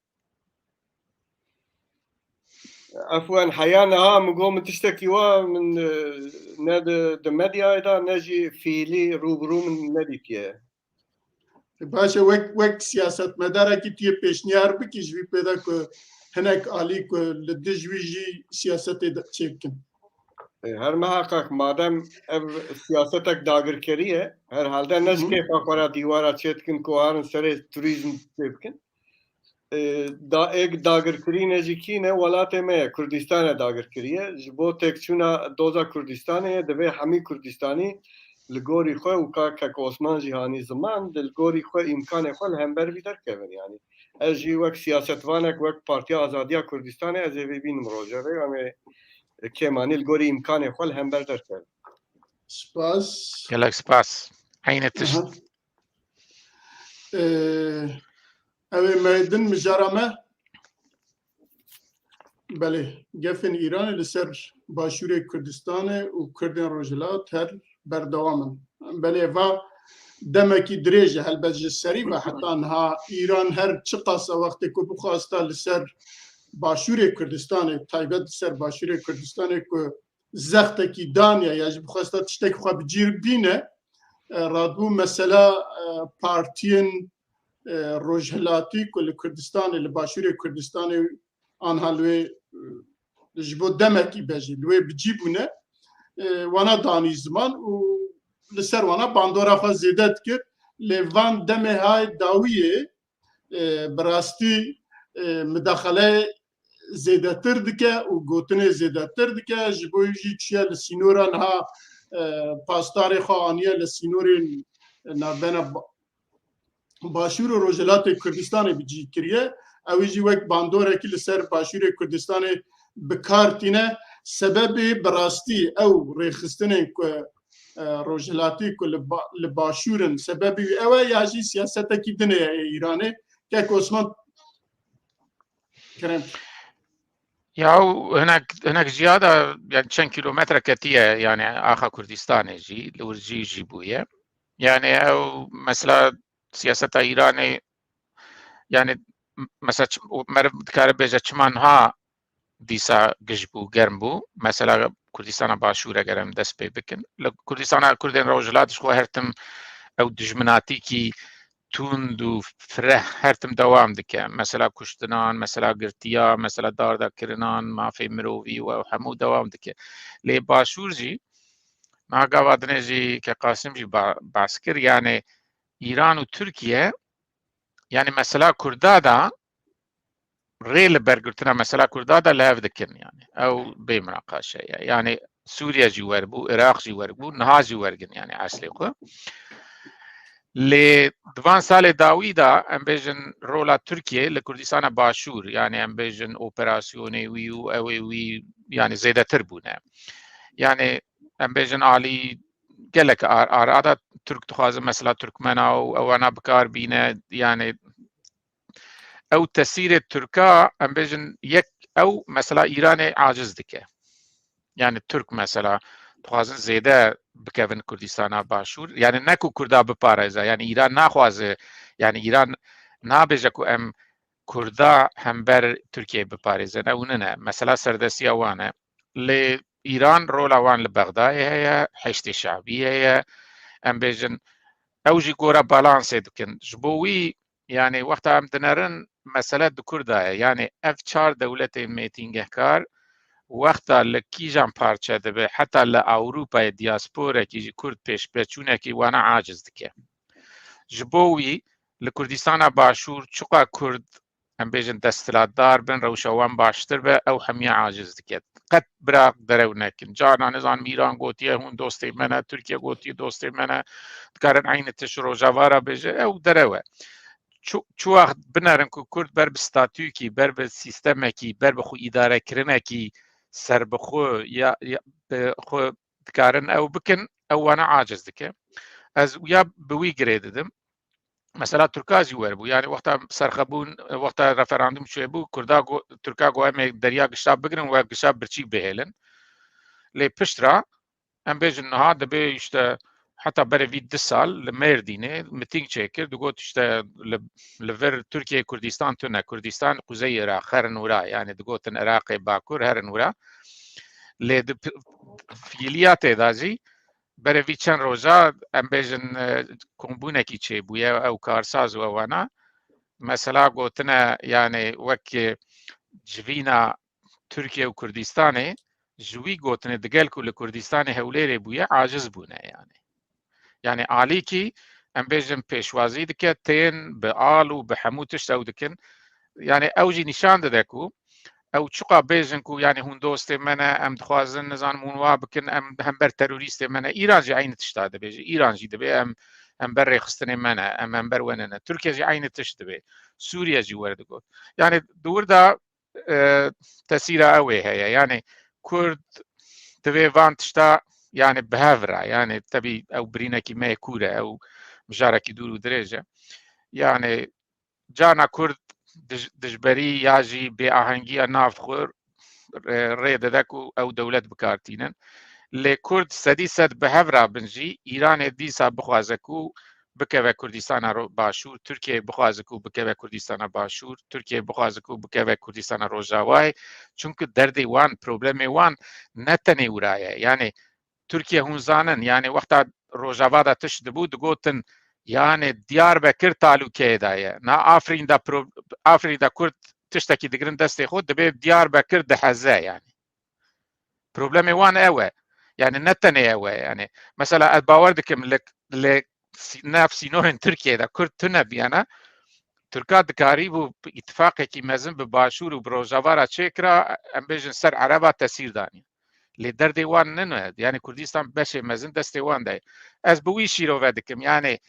Efwen, heya niha min got min tiştekî wa min, e, ne di, di medyayê de ne jî fiîlî rû bi rû min nedîtiye. Baş e, wek, wek siyasetmedarekî tu yê pêşniyar bikî ji vî pê de ku hinek alî ku li dij wî jî siyasetê de çêbikin. E, her miheqeq, madem ev siyasetek dagirkerî ye, herhalde ne ji Hı hı. kêfa xwe re dîwara çêdikin ku harin serê turîzm çêbikin. E, da, êk dagirkirî ne ji kî ne, welatê me ye, Kurdistan e dagirkirî ye. Ji bo têkçûna doza Kurdistanê ye, divê hemî Kurdistanî li gorî xwe û ka kek Osman jî hanî ziman, di li gorî xwe îmkanê xwe li hember vî derkevin. Yani ez jî wek siyasetvanek, wek Partiya Azadiya Kurdistanê ez ê vê bînim rojevê û em ê kêmanî li gorî îmkanê xwe li hember derkevin. Spas. Gelek spas. Eynî tişt. Aha. Ee, ew ê me din mijara me. Belê, gefên Îranê li ser Başûrê Kurdistanê û Kurdên Rojhilat her berdewam in. Belê, va demekî dirêj e, helbet ji serî ve heta niha Îran her çiqas e wextê ku bixwasta li ser Başûrê Kurdistanê, taybet li ser Başûrê Kurdistanê ku zextekî daniye ya jî bixwesta tiştekî xwe bi cîr bîne, e, radibû mesela, e, partiyên, e, rojhilatî ku li Kurdistanê, li Başûrê Kurdistanê anha li wê, e, ji bo demekî be jî li wê bi cî bûne, e, wana danî ziman û li ser wana bandora xwe zêde dikir. Lê van demê hay dawiyê, e, bi rastî, e, midaxele zêdetir dike û gotinê zêdetir dike. Ji bo jî çûye li sînora niha, e, pasdarê xwe aniye li sînorên navbena Ba-, Başûr û Rojhilatê Kurdistanê bi cî kiriye. Ew jî wek bandorekî li ser Başûrê Kurdistanê bi kar tîne. Sebebê bi rastî ew rêxistinên ku, e, rojhilatî ku li ba-, li Başûr in, sebebê wî ew e ya jî siyasetekî din e yê Îranê? Kek Osman, kerem. Ya û hinek, hinek jiya de, yani çend kîlometre ketiye, yani axa Kurdistanê jî, li wir jî jî bûye. Yani ew mesela siyaseta Îranê, yani m-, mesela çi-, meriv dikare bêje çima niha dîsa giş bû, germ bû. Mesela Kurdistana Başûr eger em dest pê bikin. Li Kurdistana Kurdên Rojhilat ji xwe her tim ew dijminatîkî tund û fireh her tim dewam dike. Mesela kuştinan, mesela girtiya, mesela dardakirinan, mafê mirovî û ew hemû dewam dike. Lê Başûr jî, niha gava dinê jî ke Qasim jî ba-, behs kir, yani Îran û Tirkiye, yani mesela Kurda da rê li bergirtina mesela Kurda da li hev dikin yani. Ew bê minaqaşe ye. Yani Sûriye jî werbû, Iraq jî werbû, niha jî wergin yani eslê xwe. Lê di van salê dawî de em bêjin rola Tirkiye li Kurdistana Başûr, yani em bêjin operasyonê wî û ew ê wî yani zêdetir bûne. Yani em bêjin alî gelek ar-, arada Tirk dixwaze mesela Tirkmena û ewana bi kar bîne, yani ew tesîrê Tirka, em bêjin, yek ew mesela Îranê aciz dike. Yani Tirk mesela dixwazin zêde bikevin Kurdistana Başûr. Yani ne ku Kurda biparêze, yani Îran naxwaze, yani Îran nabêje ku em Kurda hember Tirkiyeyê biparêzin. Ew nine. Mesela serdestiya wan e. Lê Îran rola wan li Bexdayê heye, Heşdê Şabî heye. Em bêjin, ew jî gora balansê dikin. Ji bo wî, yani wexta em dinerin, mesele di kur de ye. Yani ev çar dewletên mêtingehkar wexta li kîjan parçe dibe, heta li Ewropayê diasporekî ji Kurd pêşveçûnekî wana aciz dike. Ji bo wî li Kurdistana Başûr çiqa Kurd, em bêjin, desthilatdar bin, rewşa wan baştir be, ew hemiya aciz dike. Qet bira derew nekin. Carna, nizanim, Îran gotiye, hûn dostê me ne, Tirkiye gotiye, dostê me ne, dikarin eynî tişt Rojava re bêje, ew derew e. Çu-, çu wext binerin ku Kurd ber bi statûyekî, ber bi sîstemekî, ber bi xwe îdarekirinekî serbixwe ya, ya, bi xwe dikarin ew bikin, ew wana aciz dike. Ez ya bi wî girê didim. Mesela Tirka jî werbû. Yani wexta serxebûn, wexta referandum çêbû, Kurda go-, Tirka got, em ê derya gişta bigirin, we gişa birçî bihêlin. Lê pişt re, em bêjin niha dibe işte heta berê vî du sal li Mêrdînê miting çêkir, digot işte li, li vir Tirkiye Kurdistan tune, Kurdistan Kuzey Iraq, herin wira, yani digotin Iraqê Bakur, herin wira. Lê di p-, fiiliya tê de jî berê vî çend roja, em bêjin, e, kombûnekî çêbûye, ew karsaz û ewana. Mesela gotine, yani wek, e, civîna Tirkiye û Kurdistanê, ji wî gotinê digel ku li Kurdistanê Hewlêrê bûye, aciz bûne yani. Yani alîkî, em bêjin, pêşwazî dike, tên bi al û bi hemû tişt ew dikin. Yani ew jî nîşan dide ku ew çiqa bêjin ku, yani, hûn dostê me ne, em dixwazin, nizanim, hûn wa bikin, em hember terorîstê me ne. Îran jî eynî tişta dibêje. Îran jî dibê em, em ber rêxistinê me ne, em, em ber we ne ne. Tirkiye jî eynî tişt dibê. Sûriye jî werdigot. Yani di wir de, e, tesîra ew ê heye. Yani Kurd divê van tişta, yani, bi hev re. Yani tebî ew birînekî me yê kûr e, ew mijarekî dûr û dirêj e. Yani carna Kurd dij-, dijberî ya jî bêahengiya nav xwe, e, rê dide ku ew dewlet bi kar tînin. Lê Kurd sedî sed bi hev rabin jî, Îranê dîsa bixwaze ku bikeve Kurdistana Ro-, Başûr, Tirkiye bixwaze ku bikeve Kurdistana Başûr, Tirkiye bixwaze ku bikeve Kurdistana Rojavayê. Çunku derdê wan, problemê wan ne tenê wira ye. Yani Tirkiye, hûn zanin, yani wexta Rojava de tişt dibû, digotin, yani Diyarbekir talûkeyê de ye. Na Afrîn de pro-, Afrîn de Kurd tiştekî digirin destê xwe, dibê Diyarbekir diheze yani. Problemê wan ew e. Yani ne tenê ew e yani. Mesela ez bawer dikim li, li sî-, nav sînorên Tirkiyeyê de Kurd tune biyana, Tirka dikarîbû îtifaqekî mezin bi Başûr û bi Rojava re çêkira, em bêjin ser Ereba tesîr danî. Lê derdê wan nine, yani Kurdistan beşê mezin destê wan de ye. Ez bi wî şîrove dikim, yani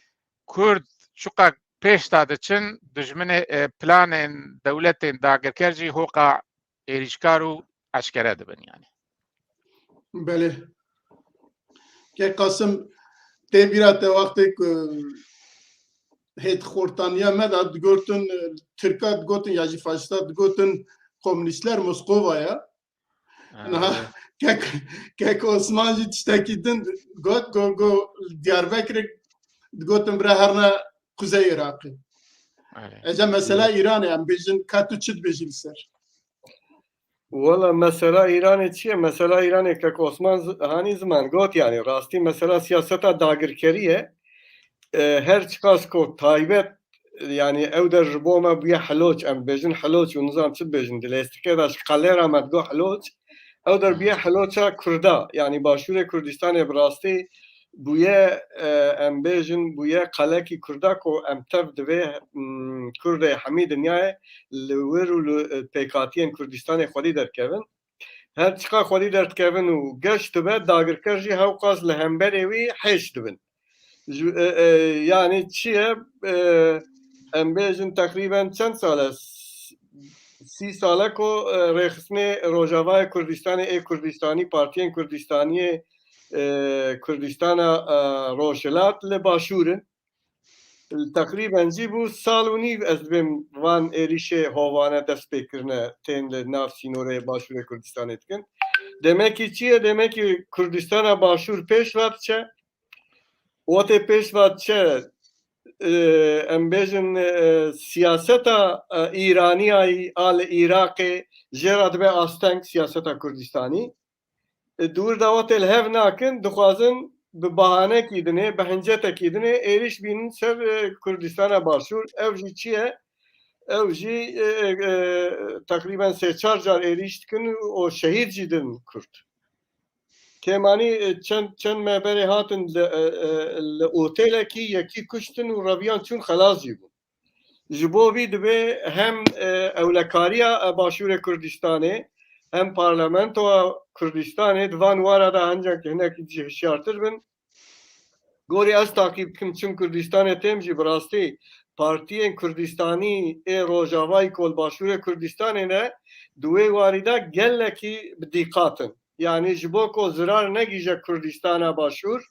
Kurd çiqa pêş de diçin, dijminê, e, planên dewletên dagirker jî hoqa êrîşkar û eşkere dibin yani. Belê. Kek Qasim, tê bîra te wextê ku hêt xortaniya me de digotin, Tirka digotin ya jî faşista digotin, Komünîstler Moskova ye. Niha kek, kek Osman jî tiştekî din got, got, got Diyarbekirê digotin bira herna Kuzey Iraqê. Ece mesela Îranê, em bêjin ka tu çi dibêjî li ser? Wala mesela Îranê çi ye? Mesela Îranê kek Osman z-, hanî ziman got, yani rastî mesela siyaseta dagirkerî ye. E, her çiqas ku taybet, yani ew der ji bo me bûye hiloç, em bêjin hiloç û nizam çi dibêjin, di lêstikê de ji qelê re me digot hiloç. Ew der bûye hiloça Kurda, yani Başûrê Kurdistanê bi rastî bûye, e, em bêjin bûye qelekî Kurda ku em tev divê, mm, Kurdê hemî dinyayê li wir û li, e, pêkhatiyên Kurdistanê xwedî derkevin. Her çiqa xwedî derdikevin û geş dibe, dagirker jî hewqas li hemberê wî hêş dibin. Ji, e, e, yani çi ye? E, em bêjin teqrîben çend sal e? S-, sî sal e ku, e, rêxistinê Rojavayê Kurdistanê, ê Kurdistanî, partiyên Kurdistaniyê, e, Kurdistana, e, Rojhilat li Başûr in. Teqrîben jî bû sal û nîv, ez dibêm van êrîşê hovane dest pê kirine, tên li nav sînorê Başûrê Kurdistanê dikin. Demekî çi ye? Demekî Kurdistana Başûr pêş ve diçe. Wextê pêş ve diçe, e, em bêjin, e, siyaseta, e, Îraniyayî a li Iraqê jê re dibe asteng siyaseta Kurdistanî. E, di wir de wextê li hev nakin, dixwazin bi bahanekî dinê, bi hincetekî dinê êrîş bînin ser, e, Kurdistana Başûr. Ew jî çi ye? Ew jî, e, e, e, teqrîben sê çar car êrîş dikin û şehîd jî din Kurd. Kêmanî, e, çend, çend me berê hatin li, e, e, li otêlekî yekî kuştin û reviyan çûn xelas jî bûn. Ji bo vî divê hem, e, ewlekariya, e, Başûrê Kurdistanê, hem parlamentoya Kurdistanê di van wara de hincek hinekî jî hişyartir bin. Gorî ez taqîb dikim, çim Kurdistanê têm jî bi rastî partiyên Kurdistanî ê Rojavayî ku li Başûrê Kurdistanê ne, di wê warî de gelekî bi dîqat in. Yani ji bo ku zirar negîje Kurdistana Başûr,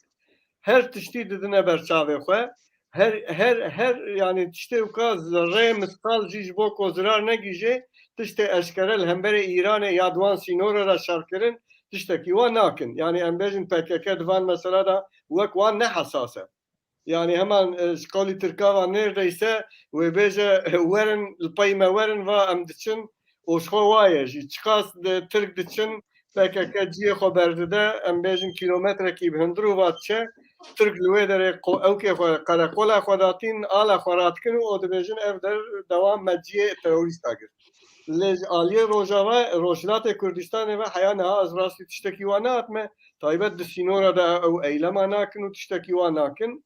her tiştî didine ber çavê xwe. Her, her, her, yani tiştê wika zerreyê misqal jî ji bo ku zirar negîje, tiştê eşkere li hemberê Îranê ya di wan sînore re şerkirin, tiştekî wan nakin. Yani em bêjin P K K di van mesela de wek wan ne hesas e. Yani heman, e, ji qewlî Tirka ve neredeyse wê bêje, werin, li pey me werin, va em diçin, û ji xwe wa ye jî. Çiqas di Tirk diçin, P K K cihê xwe berdide, em bêjin kîlometrekî bi hundir û va diçe, Tirk li wê derê qo-, ewkê xwe, qereqola xwe datîn, ala xwe radikin û dibêjin ev der dewa me cihê terorîsta girt. Lê ji aliyê Rojava, Rojhilatê Kurdistanê ve heya niha ez rastî tiştekî wan nehatime. Taybet di sînora de ew eylema nakin û tiştekî wan nakin.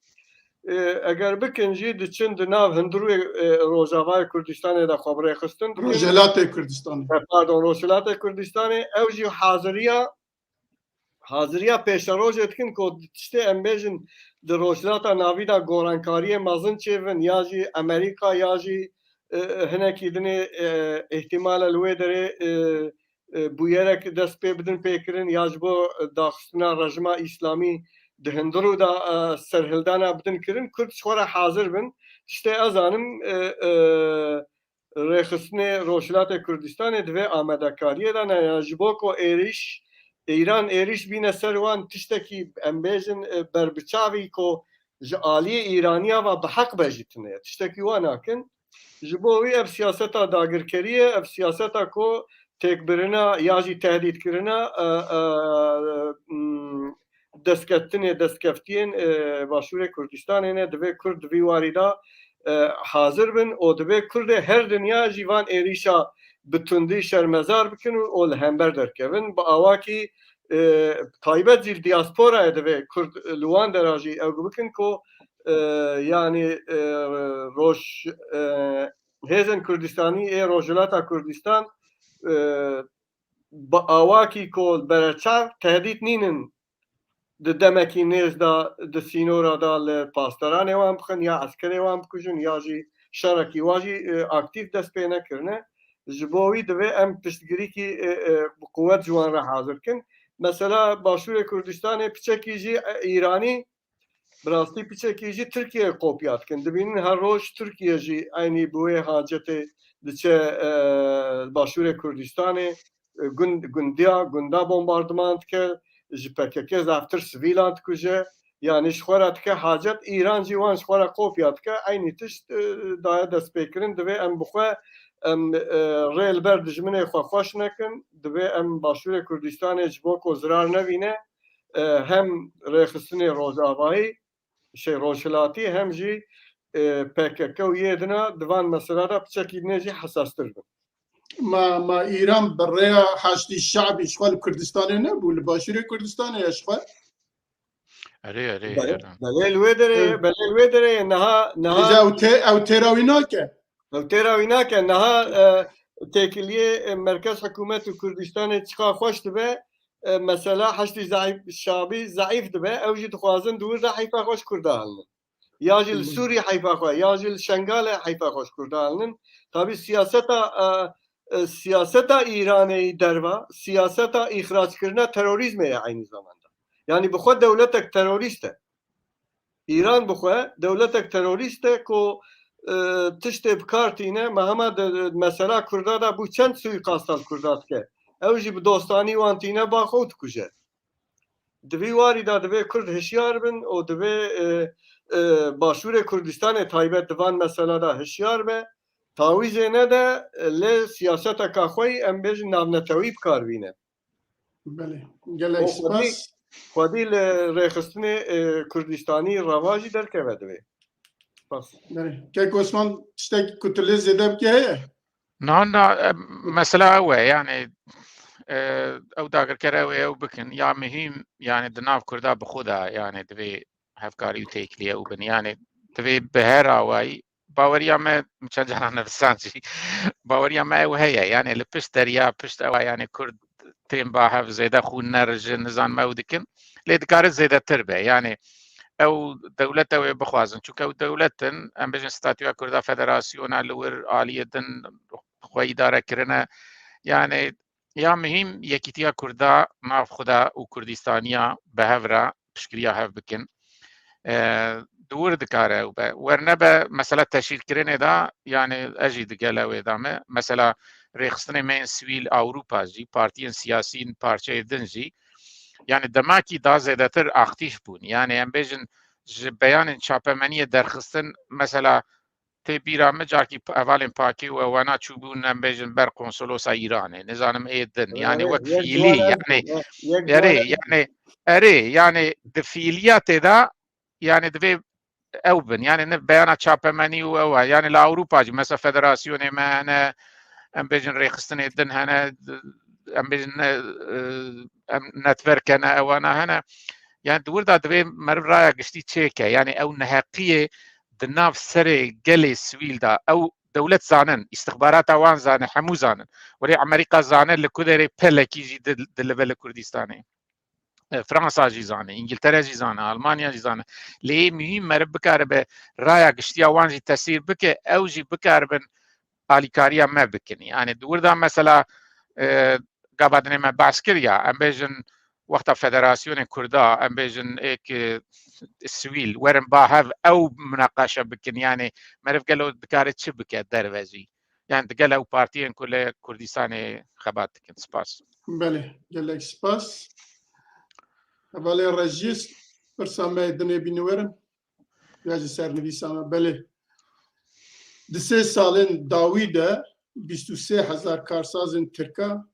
E, eger bikin jî diçin di nav hundirûyê, e, Rojavayê Kurdistanê de xwe bi rêxistin dikin. Rojhilatê Kurdistanê. E, pardon, Rojhilatê Kurdistanê, ew jî haziriya, haziriya pêşerojê dikin ku tiştê em bêjin di Rojhilata Navî de gorankariyê mezin çêbin, ya jî Amerîka, ya jî, e, hinekî dinê, e, îhtimal e li wê derê, e, e, bûyerek dest pê bidin pê kirin ya ji bo daxistina rejima îslamî di hundirû de, e, serhildana bidin kirin, Kurd ji xwe re hazir bin. Tiştê ez zanim, e, e, rêxistinê Rojhilatê Kurdistanê di vê amadekariyê de ne, ya ji bo ku êrîş, Îran êrîş bîne ser wan, tiştekî em bêjin, e, berbiçavî ku ji aliyê Îraniya ve bi heq be jî tune ye. Tiştekî wan nakin. Ji bo wî ev siyaseta dagirkerî ye, ev siyaseta ku têkbirina ya jî tehdîdkirina, e, e, m, destketinê, destkeftiyên, e, Başûrê Kurdistanê ne, divê Kurd di vî warî de, e, hazir bin û divê Kurdê her dinya jî van êrîşa bi tundî şermezar bikin û, û li hember derkevin. Bi awakî, e, taybet jî li diasporayê divê Kurd li wan dera jî ew bikin ku, e, yanî, e, roj, e, hêzên Kurdistanî ê Rojhilata Kurdistan, e, bi awakî ku bereçav tehdît nînin di demekî nêz de di sînora de li pasteranê wan bixin ya eskerê wan bikujin ya jî şerekî wa jî, e, aktîf dest pê nekirine. Ji bo wî divê em piştgirîkî, e, e, bi quwet ji wan re hazir kin. Mesela Başûrê Kurdistanê piçekî jî, e, Îranî, bi rastî piçekî jî Tirkiyeyê kopya dikin. Dibînin her roj Tirkiye jî eynî bi wê hacetê diçe, e, Başûrê Kurdistanê, e, gund, gundiya, gunda bombardiman dike, ji P K K zaftir sivîlan dikuje, yanî ji xwe re dike hacet, Îran jî wan ji xwe re kopya dike, eynî tişt, e, daye destpêkirin, divê em bi xwe, em, e, rê li ber dijminê xwe xweş nekin, divê em Başûrê Kurdistanê ji bo ku zirar nevîne, e, hem rêxistinê rojavayî, şey, rojhilatî, hem jî, e, P K K û yê dina di van mesela de piçekî dinê jî hesastir bin. Ma, ma Îran bi rêya Haşdî Şabî ji xwe li Kurdistanê nebû, li Başûrê Kurdistanê ye ji xwe? Erê, erê, Belê, erê. Belê li wê derê ye, Hı. belê li wê derê ye. Niha, niha Hêja ew tê-, ew têra wî nake. Ew têra wî nake. Niha, e, têkiliyê, e, merkez hikûmet û Kurdistanê çiqa xweş dibe, e, mesela Haşdî Zeîf, Şabî zeîf dibe. Ew jî dixwazin di wir de heyfa xwe ji Kurda hilnin. Ya jî li Hı. Sûrî heyfa xwe, ya jî li Şengalê heyfa xwe ji Kurda hilnin. Tabî siyaseta, e, e, siyaseta Îranê yî derva, siyaseta îxrackirina terorîzmê ye eynî zamanda. Yanî bi xwe dewletek terorîst e. Îran bi xwe dewletek terorîst e ku, e, tiştê bi kar tîne, me hema de, mesela Kurda de bû çend suîqasta li Kurda dike. Ew jî bi dostanî wan tîne ba xwe û dikuje. Di vî warî de divê Kurd hişyar bin û divê, e, e, Başûrê Kurdistanê taybet di van mesela de hişyar be. Tawîzê nede, e, lê siyaseteka xwe yî, em bêjin, navnetewî bi kar bîne. Belê. Gelek Û xwedî, spas. xwedî li rêxistinê, e, Kurdistanî reva jî derkeve divê. Spas. Belê. Kek Osman, tiştek ku tu lê zêde bike heye? Na, na, e, mesela ew e, yani, e, ew dagirker ew ê ew bikin. Ya muhîm, yani, di nav Kurda bi xwe de, yani, divê hevkarî û têkilî ew bin. Yani, divê bi her awayî, baweriya me, min çend caran nivîsand jî, baweriya me ew heye. Yani, li pişt derya, pişt ewa, yani, Kurd tên ba hev zêde xûn nerijin, nizanme ew dikin. Lê dikare zêdetir be. Yani, ew dewlet ew ê bixwazin. Çunke ew dewlet in, em bêjin statûya Kurda federasyona li wir aliyê din xwe îdare kirine. Yani, ya muhîm yekîtiya Kurda nav xwe de û Kurdistaniya bi hev re piştgiriya hev bikin. E, di wir dikare ew be. Wernebe mesela teşhîrkirinê de, yani ez jî digel ew ê de me. Mesela rêxistinê me yên sivîl Ewropa jî, partiyên siyasî yên parçeyê din jî, yani demakî da zêdetir aktîf bûn. Yani em bêjin ji beyanên çapemeniyê derxistin, mesela tê bîra min carkî p-, hevalên pakê û ewana çûbûn, em bêjin, ber konsolosa Îranê, nizanim ê din. Yani Erê, wek yek fiîlî, ciwan ev yani, bû, yek ciwan erê, ev bû. Yani, erê, yani di fiîliyatê de, yani divê ew bin. Yani ne beyana çapemenî û ew e. Yani li Ewropa jî, mesela federasyonê me hene, em bêjin rêxistinê din hene, em bêjin ne, e, em netwerk hene, ewana hene. Yani di wir de divê meriv raya giştî çêke. Yani ew neheqiyê di nav serê gelê sivîl de, ew dewlet zanin, îstixbarata wan zane, hemû zanin. Welê Amerîka zane li ku derê pelekî jî di-, dilive li Kurdistanê. E, Fransa jî zane, Îngiltere jî zane, Almanya jî zane. Lê yê muhîm meriv bikaribe raya giştiya wan jî tesîr bike, ew jî bikaribin alîkariya me bikin. Yani di wir de mesela, e, gava dinê me behs kir ya, em bêjin wexta federasyonên Kurda, em bêjin êk, e, sivîl, werin ba hev ew munaqeşe bikin. Yani meriv gelo dikare çi bike derve jî? Yani digel ew partiyên ku li Kurdistanê xebat dikin. Spas. Belê, gelek spas. Hevalê Rejîs, pirsa me dinê bîne werin. Ya ji sernivîsa me, belê. Di sê salên dawî de bîst û sê hezar karsazên Tirka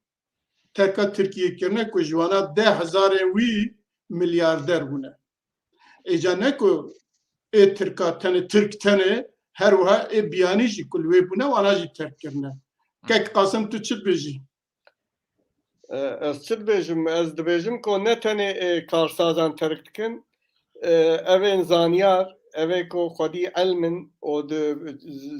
terka Tirkiyê kirine ku ji wana deh hezarên wî milyarder bûne. Êca ne ku ê Tirka tenê, Tirk tenê, her wiha ê biyanî jî ku li wê bûne, wana jî terk kirine. Kek Qasim, tu çi dibêjî? E, ez çi dibêjim? Ez dibêjim ku ne tenê, e, karsazan terk dikin, e, evên zanyar, evê ku xwedî elm in û di,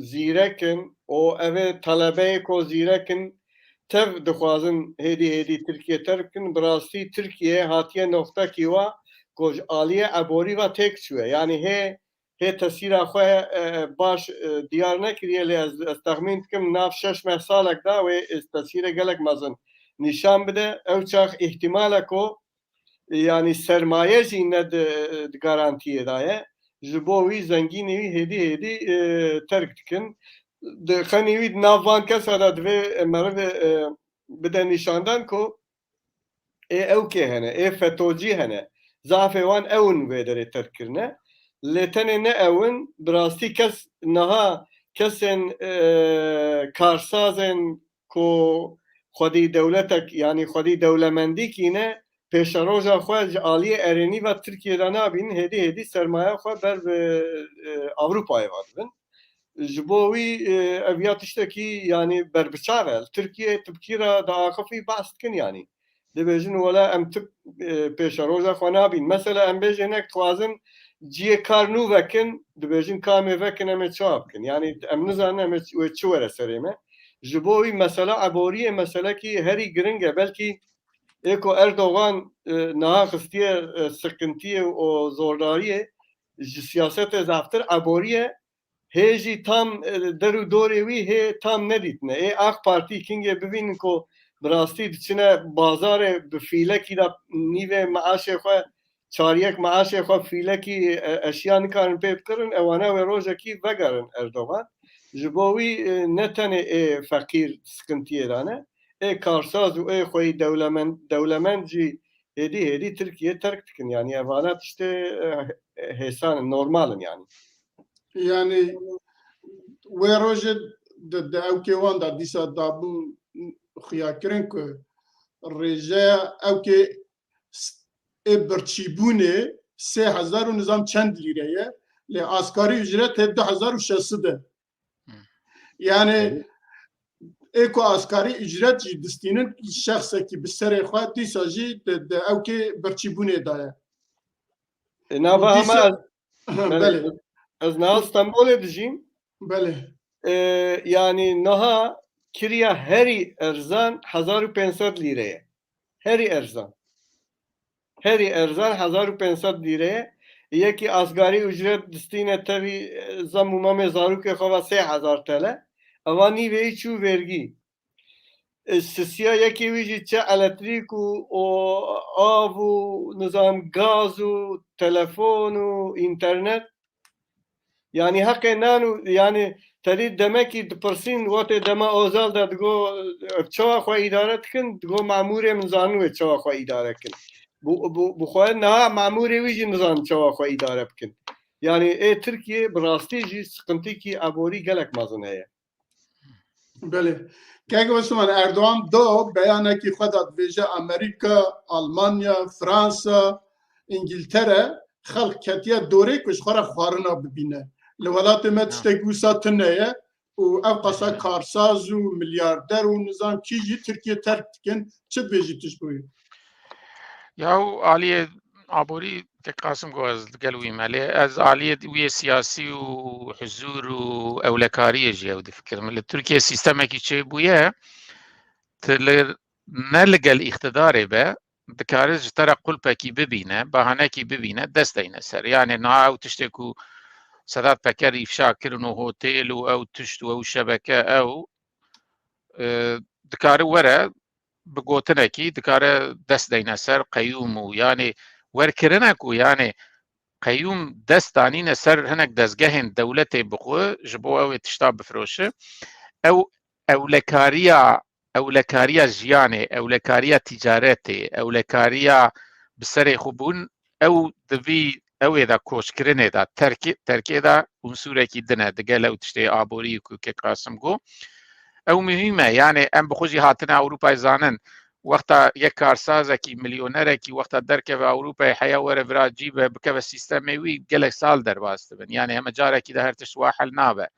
zîrek in û evê telebeyê ku zîrek in, tev dixwazin hêdî hêdî Tirkiye terk bikin. Bi rastî Tirkiye hatiye noxtekî wa ku ji aliyê eborî ve têk çûye. Yanî hê, hê tesîra xwe, e, baş, e, diyar nekiriye, lê ez, ez texmîn dikim nav şeş meh salek de wê, e, tesîrê gelek mezin nîşan bide. Ew çax îhtimal e ku, e, yanî sermaye jî ne di, di garantiyê de ye. Ji bo wî zengînê wî hêdî hêdî, e, terk dikin. di xenî wî di nav van kesa de divê meriv, e, bide nîşandan ku ê ewkê hene, ê fetocî hene. Zafê wan ew in vê derê terk kirine. Lê tenê ne ew in, bi rastî kes niha kesên, e, karsazên ku xwedî dewletek, yanî xwedî dewlemendîkî ne, pêşeroja xwe ji aliyê erênî ve Tirkiyê de nabînin, hêdî hêdî sermaya xwe ber bi, e, Ewropayê ve dibin. Ji bo wî, e, ev ya tiştekî, yanî berbiçav e. Li Tirkiyê tu bi kî re diaxifî behs dikin, yanî. Dibêjin, wela em tu, e, pêşeroja xwe nabîn. Mesela em bêjin, nek dixwazin cihê kar nû vekin, dibêjin, ka em ê vekin, em ê çawa bikin? Yanî em nizanin em ê çi, wê çi were serê me. Ji bo wî mesela eboriyê meselekî herî giring e. Belkî ê ku Erdogan, e, niha xistiye, e, siqintiyê û zordariyê ji siyasetê zaftir eboriye, hê jî tam, e, der û dorê wî hê tam nedîtine. Ê AK Partî kingê bibînin ku bi rastî diçine bazarê bi fîlekî de nîvê meaşê xwe, çariyek meaşê xwe fîlekî, e, eşya nikarin pê bikirin, ewana wê rojekî vegerin Erdogan. Ji bo wî, e, ne tenê ê feqîr di siqintiyê de ne, ê karsaz û ê xweyî dewlemend, dewlemend jî hêdî hêdî Tirkiye terk dikin. Yanî evana tiştê, e, hêsan in, normal in yanî. Yanî wê rojê di, di ewkê wan de dîsa dabû xuyakirin ku rêjeya ewkê s-, ê birçîbûnê sê hezar û nizam çend lîre ye, lê asgarî ücret hê du hezar û şeş sed e. Yani ê ku asgarî ücret jî distînin, şexsekî bi serê xwe dîsa jî di, di ewkê birçîbûnê de ye. E, nava hema ez, belê. Ez niha Stenbolê dijîm. Belê. E, yani niha kiriya herî erzan hezar û pênc sed lîre ye. Herî erzan. Herî erzan hezar û pênc sed lîre ye. Yekî asgarî ücret distîne tevî, e, zem û memê zarokê xwe ve sê hezar T L. Eva nîveyî çû vergî. E, sisiya yekê wî jî çi elektrîk û, û av û nizam gaz û telefon û înternet. Yanî heqê nan û, yanî tenî demekî dipirsîn, wextê dema Ozal de digo, "Ev çawa xwe îdare dikin?" Digo, "Memûrê min zanin wê çawa xwe îdare kin." Bu, bu, bu xwe niha memûrê wî jî nizanin çawa xwe îdare bikin. Yanî ê Tirkiye bi rastî jî siqintîkî eborî gelek mezin heye. Belê. Kek Osman, Erdogan do beyanekî xwe de dibêje Amerîka, Almanya, Fransa, Îngiltere xelk ketiye dorê ku ji xwe re xwarina bibîne. Li welatê me tiştek wisa tune ye û ev qasa karsaz û milyarder û nizam kî jî Tirkiye terk dikin. Çi dibêjî tu ji bo wî? Ya û aliyê aborî kek Qasim got ez li gel wî me, lê ez aliyê wî yê siyasî û huzûr û ewlekariyê jî ew difikirim. Li Tirkiye sîstemekî çêbûye, tu li, ne li gel îqtidarê be, dikare ji te re qulpekî bibîne, bahanekî bibîne, dest deyne ser. Yanê niha ew tiştê ku Sedat Peker îfşa kirin û hotêl û ew tişt û ew şebeke ew, e, dikare were bi gotinekî dikare dest deyne ser qeyûm û yanê werkirine ku yanê qeyûm dest danîne ser hinek dezgehên dewletê bi xwe ji bo ew ê tişta bifiroşe. Ew ewlekariya, ewlekariya jiyanê, ewlekariya tîcaretê, ewlekariya bi serê xwe bûn, ew di vî ew ê de koçkirinê de terkê, terkê de unsurekî din e, digel ew tiştê aborî ku kek Qasim got. Ew muhîm e, yanê em bi xwe jî hatine Ewropayê zanin. Wexta yek karsazekî, milyonerekî wexta derkeve Ewropayê heya were vira cî be, bikeve sîstemê wî, gelek sal derbas dibin. Yanê heme carekî de her tişt wa hel nabe.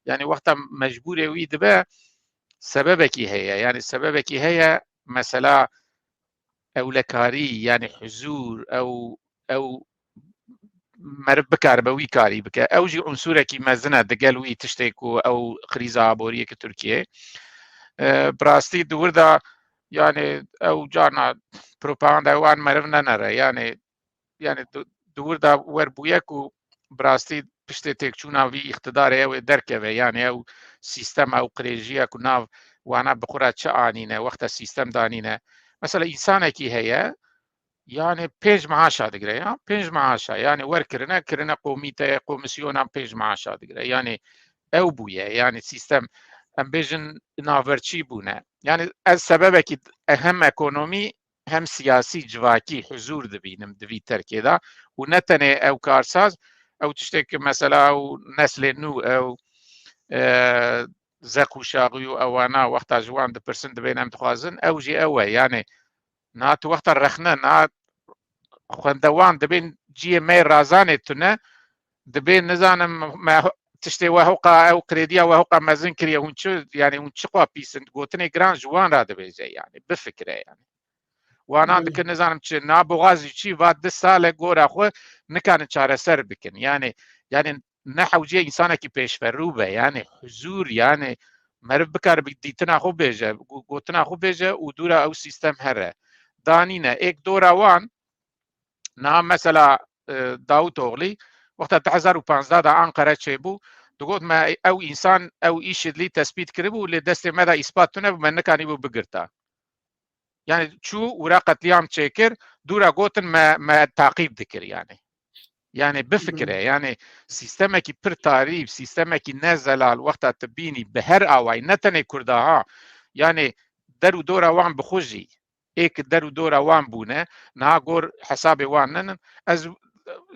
Yanê wexta mecbûrê wî dibe, sebebekî heye. Yanê sebebekî heye, mesela ewlekarî, yanê huzûr, ew, ew meriv bikaribe wî karî bike. Ew jî unsurekî mezin e digel wî tiştê ku ew krîza aboriyê ki Tirkiyeyê. E, bi rastî di wir de, yanê ew carna propaganda wan meriv nenere. Yanê, yanê di, di wir de wer bûye ku bi rastî piştê têkçûna vî îqtidarê ew ê derkeve. Yanê ew sîstem, ew qirêjiye ku nav wana bi xwe re çi anîne, wexta sîstem danîne. Mesela însanekî heye, yanê pênc meaşa digire, ya pênc meaşa, yanê wer kirine, kirine komîte, komisyona pênc meaşa digire. Yanê ew bûye. Yani sîstem, em bêjin, navberçî bûne. Yani ez sebebekî hem ekonomî hem siyasî civakî huzûr dibînim di vî terkê de û ne tenê ew karsaz, ew tiştê ki mesela ew neslê nû, ew, e, Z kuşaxî û ewana wexta ji wan dipirsin dibên em dixwazin, ew jî ew e. Yani na tu wexta rexne, na xwendewan dibên ciyê me razanê tune, dibên nizanim me tiştê we hoqa ew krediya we hoqa mezin kiriye, hûn çi, yani hûn çi xwe pîs in, gotinê giran ji wan re dibêje, yani bifikire yani. Wanan dikir nizanim çi, na boxazî çi, va di sale gora xwe nikarin çareser bikin. Yani, yani ne hewciye însanekî pêşverû be, yani huzûr, yani meriv bikare bi dîtina xwe bêje, go-, gotina xwe bêje û dûra ew sîstem here. Danîne, êk dora wan, niha mesela, e, Davutoğlu, wexta du hezar û panzdeh de Ankara çêbû, digot me ew însan, ew îşidlî tespît kiribû, lê destê me de îspat tune bû, me nikanîbû bigirta. Yani çû û re qetlîam çêkir, dûra gotin me, me taqîb dikir yani. Yani bifikire, yani sîstemekî pir tarî, sîstemekî ne zelal wexta tu bînî bi her awayî, ne tenê Kurda ha, yani der û dora wan bi xwe jî, ê ki der û dora wan bûne, niha gor hesabê wan ninin. Ez,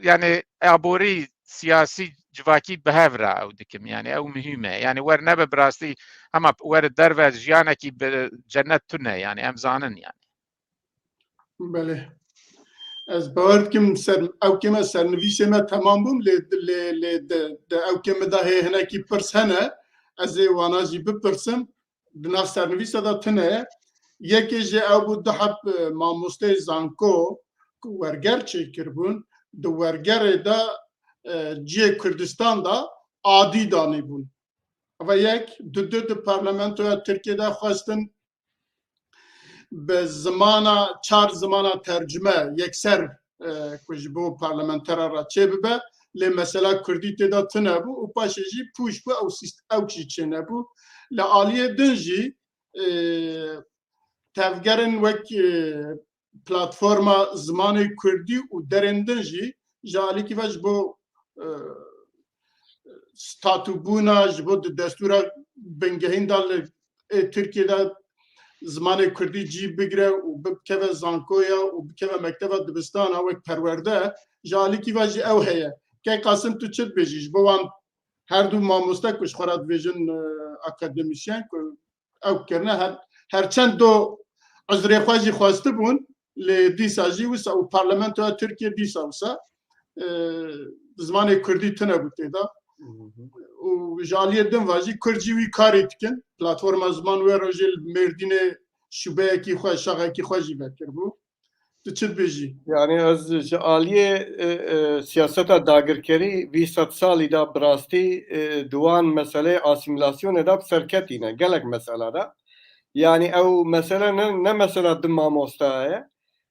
yani aborî, siyasî, civakî bi hev re ew dikim, yani ew muhîm e. Yani wer nebe bi rastî, hema wer derve jiyanekî bi cennet tune, yani em zanin yani. Belê. Ez bawer dikim ser, ew kême sernivîsê me temam bûn, lê, lê, lê de, de ew kême de hê hinekî pirs hene, ez ê wana jî bipirsim. Di nav sernivîsa de tune ye. Yekê jê ew bû du heb, e, mamosteyê zanko ku werger çêkiribûn, di wergerê de, e, cihê Kurdistan de adî danîbûn. Eva yek, du du di parlamentoya Tirkiyê de xwestin bi zimana, çar zimana tercime yekser, e, ku ji bo parlamentera re çêbibe, lê mesela Kurdî tê de tune bû û paşê jî pûç bû, ew sîst-, ew jî çênebû. Li aliyê din jî, e, tevgerên wek, e, platforma zimanê Kurdî û derên din jî ji alîkî ve ji bo, e, statûbûna, ji bo di destûra bingehîn de li, ê, Tirkiyê de zimanê Kurdî cî bigire û bikeve zankoya û bikeve mekteva dibistana wek perwerde, ji alîkî ve jî ew heye. Kek Qasim, tu çi dibêjî? Ji bo wan her du mamoste ku ji xwe re dibêjin, e, akademîsyen ku ew kirine, her, her çend do uzrê xwe jî xwestibûn, lê dîsa jî wisa û parlamentoya Tirkiye dîsa wisa, e, zimanê Kurdî tune bû tê de. Hı hı. Û ji aliyê din ve jî Kurd jî wî karî dikin. Platforma Ziman wê rojê li Mêrdînê şubeyekî xwe, şaxekî xwe jî vekiribû. Tu çi dibêjî? Yani ez ji aliyê, e, e, siyaseta dagirkerî vî sed salî de bi rastî, e, di wan meseleyê asîmîlasyonê de bi serketî ne, gelek mesela de. Yani ew mesele ne, ne mesela di mamosta ye.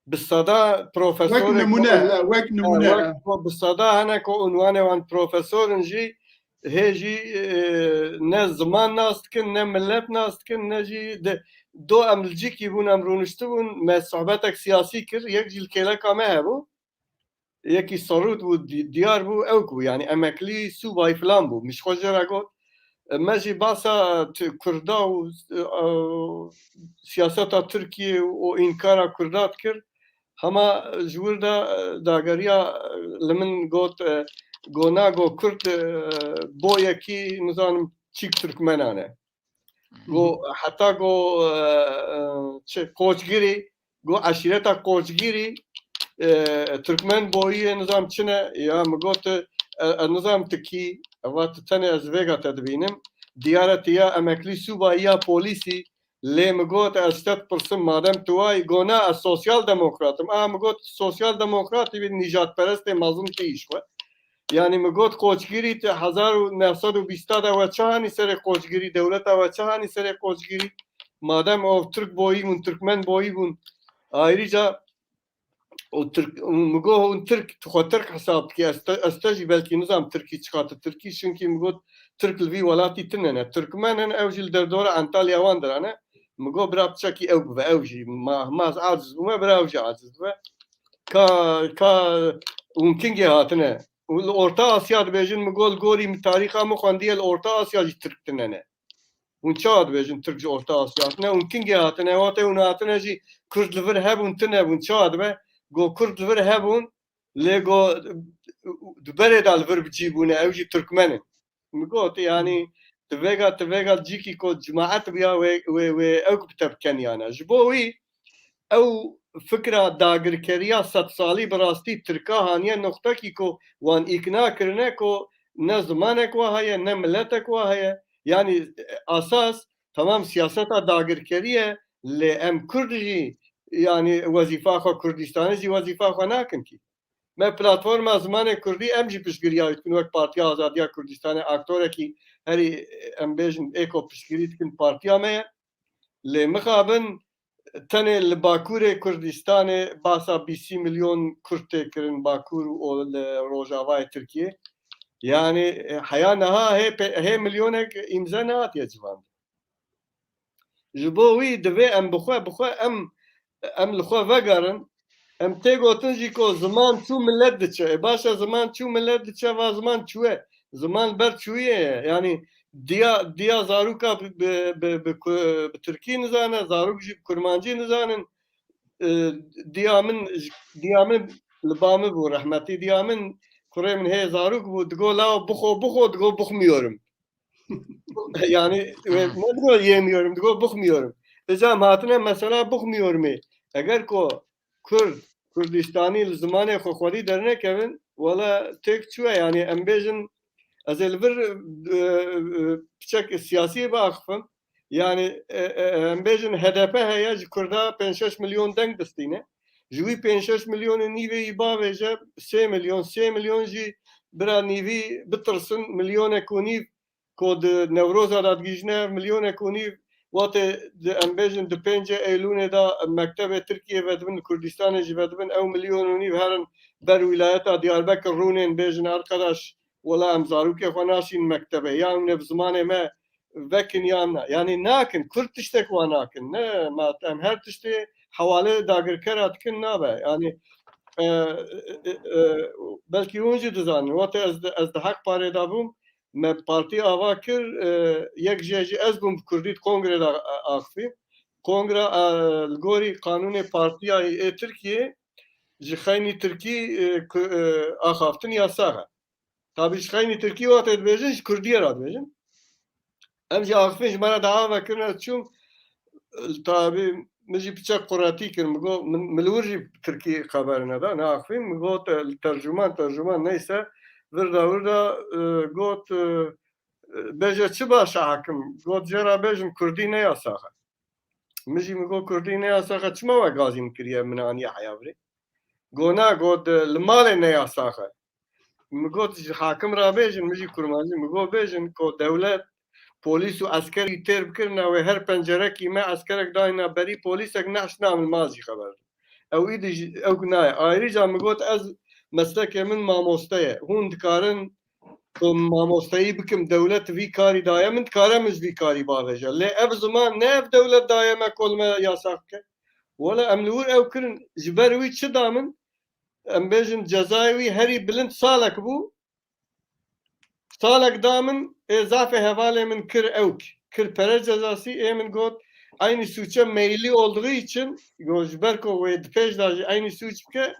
Bi seda profesorê Wek nimûne, ku, he, wek nimûne, wek he. Ku bi seda hene ku unwanê wan profesor in jî hê jî, e, ne ziman nas dikin, ne milet nas dikin, ne jî de, do em li cîkî bûn, em rûniştibûn, me sohbetek siyasî kir, yek jî li kêleka me hebû. Yekî serût bû, di-, diyar bû, ew ku, yani emeklî subay filan bû. Min ji xwe jê re got, e, me jî basa t-, Kurda û, e, siyaseta Tirkiyê û înkara Kurda dikir. Hema ji wir de, e, dageriya, e, li min got, e, go na go Kurd, e, bo yekî, nizanim çîk Tirkmenan e. Go, heta go, e, e, çi, Koçgirî, go eşîreta Koçgirî, e, Tirkmen boyî ye, nizam çi ne, ya min got, e, e, nizam tu kî, eva tu tenê ez vêga te dibînim. Diyare tu ya emeklî subayî ya polîsî, Lê min got, ez ji te dipirsim, madem tu wayî, go, na, ez sosyal demokrat im. A, min got, sosyal demokratî bî, nîjadperestê mezin tî ji xwe. Yanî min got, Koçgirî tu hezar û neh sed û bîst de we çi hanî serê Koçgirî, dewleta we çi hanî serê Koçgirî? Madem ew Tirk boyî bûn, Tirkmen boyî bûn, ayrıca û Tirk, û min got, hûn Tirk, tu xwe Tirk hesab dikî, ez te, ez te jî belkî nizam Tirkî çiqate Tirkî, çimkî min got, Tirk li vî welatî tune ne. Tirkmen in, ew jî li derdora Antalya wan dira ne. Min got, bira piçekî ew bibe, ew jî ma, ma ez aciz bûme, bira ew jî aciz bibe. Ka, ka hûn kingê hatine? û li Orta Asya dibêjin, min got, li gorî min tarîxa min xwendiye, li Orta Asya jî Tirk tune ne. Hûn çawa dibêjin Tirk ji Orta Asya hatine? Hûn kingê hatine? Wate hûn hatine jî Kurd li vir hebûn, tune bûn. Çawa dibe? Go Kurd li vir hebûn, lê go di berê de li vir bi cî bûne, ew jî Tirkmen in. Min got, yanî, ti vêga, ti vêga cîkî ku cemaet biya wê, wê, wê ew bi te bi keniyane. Ji bo wî ew fikra dagirkeriya sed salî bi rastî Tirka haniye noqtekî ku wan îkna kirine ku ne zimanek wa heye, ne miletek wa heye. Yanî, e, asas, tamam, siyaseta dagirkerî ye, lê em Kurd jî, yanî, wezîfa xwe, Kurdistanê jî wezîfa xwe nakin kî. Me platforma zimanê Kurdî, em jî piştgiriya wî dikin wek Partiya Azadiya Kurdistanê, aktorekî herî, em bêjin ê ku piştgirî dikin partiya me ye. Lê mixabin tenê li Bakurê Kurdistanê basa bîsî milyon Kurd tê kirin Bakur û li Rojavayê Tirkiyê. Yanî, e, heya niha hê pe-, hê milyonek îmze nehatiye civandin. Ji bo wî divê em bi xwe, bi xwe em, em li xwe vegerin. Em tê gotin jî ku ziman çû, milet diçe. E, baş e, ziman çû, milet diçe, va ziman çûye. Ziman ber çûyê ye. Yanî diya, diya zaroka bi, bi, bi, bi ku-, bi tirkî nizane, zarok jî bi kurmancî nizanin. E, diya min, diya min li ba min bû rehmetî. Diya min, kurê min hê zarok bû, digo, "Lawo bixwe, bixwe", digo, "Bixmiyorum." Yani, e, ne digo yemiyorum, digo bıkmıyorum. Hocam hatine mesela bıkmıyorum. Eger ko Kurd, Kurdistanî li zimanê xwe xwedî dernekevin, wela têk çûye, yani, em bêjin, ez ê li vir, e, e, piçek siyasî biaxifim. Yani, e, e, em bêjin H D P heye, ji Kurda pênc şeş milyon deng distîne. Ji wî pênc şeş milyonê nîvê yî bavêje sê milyon, sê milyon jî bira nîvî bitirsin, milyonek û nîv ku di Newroza de digihîjine, milyonek û nîv, wate di, em bêjin, di pêncê Eylûnê de mektebê Tirkiyê vedibin, li Kurdistanê jî vedibin, ew milyon û nîv herin ber wîlayeta Diyarbekir rûnên bêjin, "Arkadaş, wela em zarokê xwe naşîn mektebê, ya hûn ê bi zimanê me vekin ya em ne." Yani nakin, Kurd tiştek wa nakin. Ne, ma em her tiştê hewalê dagirkera dikin nabe. Yani, e, e, e, e, belkî hûn jî dizanin. Wate ez di, ez di Hek Parê de bûm, me partî ava kir, e, yek jê jî ez bûm bi kurdî di kongrê de, e, axivî. Kongra, e, li gorî qanûnê partiya ê Tirkiyê ji xeynî tirkî, e, ku, e, axaftin yasax e. Tabî ji xeynî tirkî wextê dibêjin, ji kurdiyê re dibêjin. Em jî axifîn ji me re dawa vekirine, çûm, tabî min jî piçek quretî kir, min got, min, min li wir jî tirkî xeber neda, neaxifîn, min got, e, li tercûman, tercûman neyse, vir de, vir de, e, got, e, e, bêje çi baş e hekim? Got, jê re bêjin kurdî ne yasax e. Min jî min got, kurdî ne yasax e, çima we gazî min kiriye, min aniye heya virê? Got, na, got, e, li malê ne yasax e. Min got, ji hakim re bêjin, min jî kurmancî, min got, bêjin ku dewlet polîs û eskerî têr bikirine wê her pencerekî me eskerek dayna berî, polîsek neştina min mal jî xeber. Ew îdî jî, ew nayê. Ayrıca min got, ez meslekê min mamoste ye. Hûn dikarin ku mamosteyî bikim, dewlet vî karî daye min, dikare min ji vî karî bavêje. Lê ev ziman ne ev dewlet daye me ku li me yasax bike. Wela em li wir ew kirin, ji ber wî çi da min? Em bêjin cezayê wî herî bilind salek bû. Salek da min, ê zafê hevalê min kir ewk. Kir pere cezasî, ê min got, aynı suçe meyilli olduğu için, got, ji ber ku wê di pêş de jî aynı suç bike,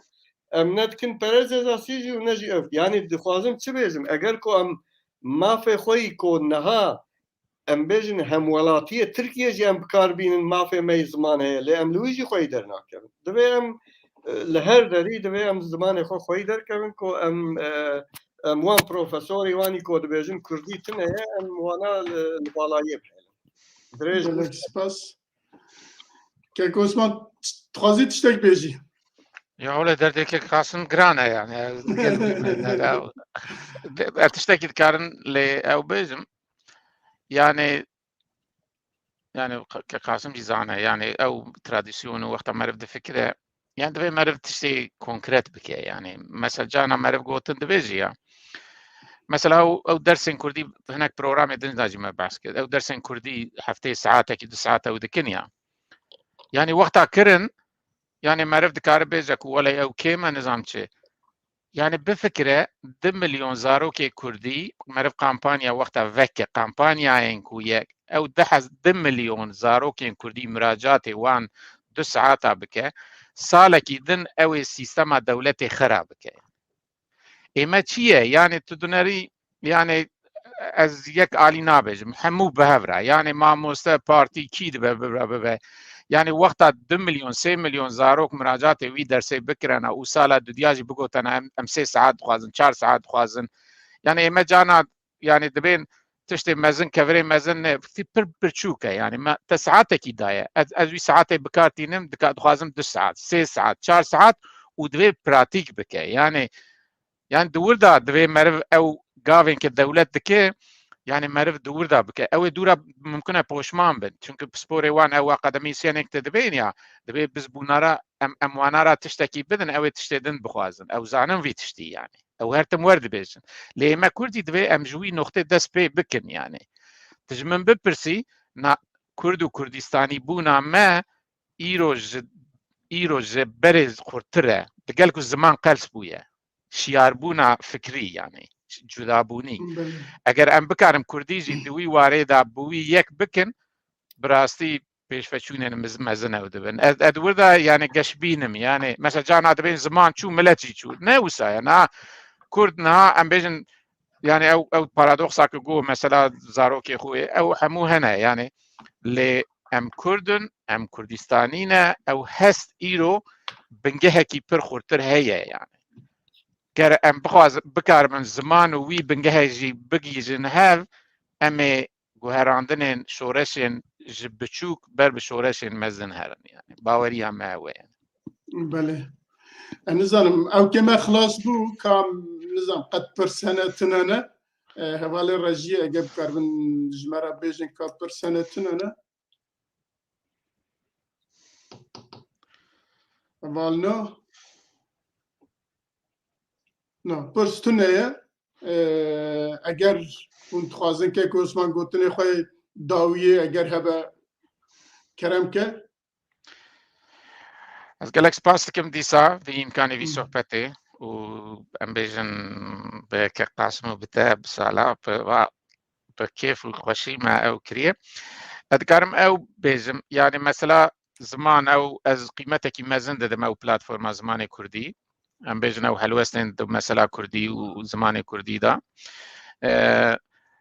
em ne dikin pere cezasî jî û ne jî ewk. Yani dixwazim çi bêjim? Eger ku em mafê xwe yî ku niha em bêjin hemwelatiyê Tirkiye jî em bi kar bînin, mafê me yî ziman heye, lê em li wî jî xwe yî dernakevin. Divê em, e, li her derî divê em zimanê xwe xwe yî derkevin ku em, e, em wan profesorî wanî ku dibêjin kurdî tune ye, em wana li, li balayê bihêlin. Dirêj Gelek spas. Kek Osman, dixwazî tiştek bêjî? Ya wele derdê Kek Qasim giran e yani. Ez digel ev tiştekî dikarin lê ew bêjim. Yani, yani Kek Qasim jî zane. Yani ew tradisyon û wexta meriv difikire, yani divê meriv tiştê konkret bike. Yani mesela cana meriv gotin divê jî ya. Mesela ew, ew dersên kurdî hinek programê din de jî me behs kir. Ew dersên kurdî hefteyê saetekî du saet ew dikin ya. Yani wexta kirin, yani meriv dikare bêje ku welê ew kêm e, nizam çi. Yani bifikire, du milyon zarokê Kurdî, meriv kampanya wexta veke, kampanyayên ku ye, ew du hez-, du milyon zarokên Kurdî muracatê wan du saeta bike, salekî din ew ê sîstema dewletê xera bike. Ê me çi ye? Yani tu dinerî, yani ez yek alî nabêjim. Hemû bi hev re. Yani mamoste, partî, kî dibe bibe bibe. Yani wexta du milyon, sê milyon zarok muracatê wî dersê bikirena û sala dudiya jî bigotena em, em sê saet dixwazin, çar saet dixwazin. Yani ê me cana, yani dibên tiştê mezin, kevirê mezin ne, pir pirçûk e. Yani me te saetekî daye. Ez, ez wî saetê bikar tînim, dika-, dixwazim du saet, sê saet, çar saet û divê pratîk bike. Yani, yani di wir de divê meriv ew gavên ke dewlet dike, yani meriv di wir de bike. Ew ê dûra mimkun e poşman bin. Çünkü pisporê wan ew akademîsyenek te dibên ya, divê biz bûnara em, em wanara tiştekî bidin, ew ê tiştê din bixwazin. Ew zanin vî tiştî yani. Ew her tim wer dibêjin. Lê me Kurdî divê em ji wî noxtê dest pê bikin yani. Tu ji min bipirsî, na Kurd û Kurdistanî bûna me îro ji, îro ji berê xurtir e. Digel ku ziman qels bûye. Şiyarbûna fikrî yani. Cudabûnî. Belê. Eger em bikarin Kurdî jî di wî warê de bi wî yek bikin, bi rastî pêşveçûnên miz-, mezin ew dibin. Ez, ez wir de yani geşbîn im. Yani mesela cana dibên ziman çû, milet jî çû. Ne wisa ye. Niha Kurd niha em bêjin yani ew, ew paradoksa ku got mesela zarokê xwe, ew hemû hene yani. Lê em Kurd in, em Kurdistanî ne, ew hest îro bingehekî pir xurtir heye yani. Ger em bixwaz-, bikaribin ziman û wî bingehê jî bigihîjin hev, em ê guherandinên şoreşên ji biçûk ber bi şoreşên mezin herin. Yani baweriya me ew e. Belê. E, nizanim, ew kê me xilas bû, ka nizanim, qet pirs hene tune ne. E, hevalê rejiyê eger bikaribin ji me re bêjin ka pirs hene tune ne. Heval no. No, pirs tune ye. E, eger hûn dixwazin kek Osman gotinê xwe dawiyê eger hebe kerem ke. Ez gelek spas dikim dîsa vî îmkanê vî Hı. sohbetê û em bêjin bi kek Qasim û bi te bi sala bi va-, bi kêf û xweşî me ew kiriye. Ez dikarim ew bêjim, yani mesela ziman ew ez qîmetekî mezin didim ew platforma zimanê kurdî. Em bêjin ew helwestên di mesela kurdî û zimanê kurdî de. Ee,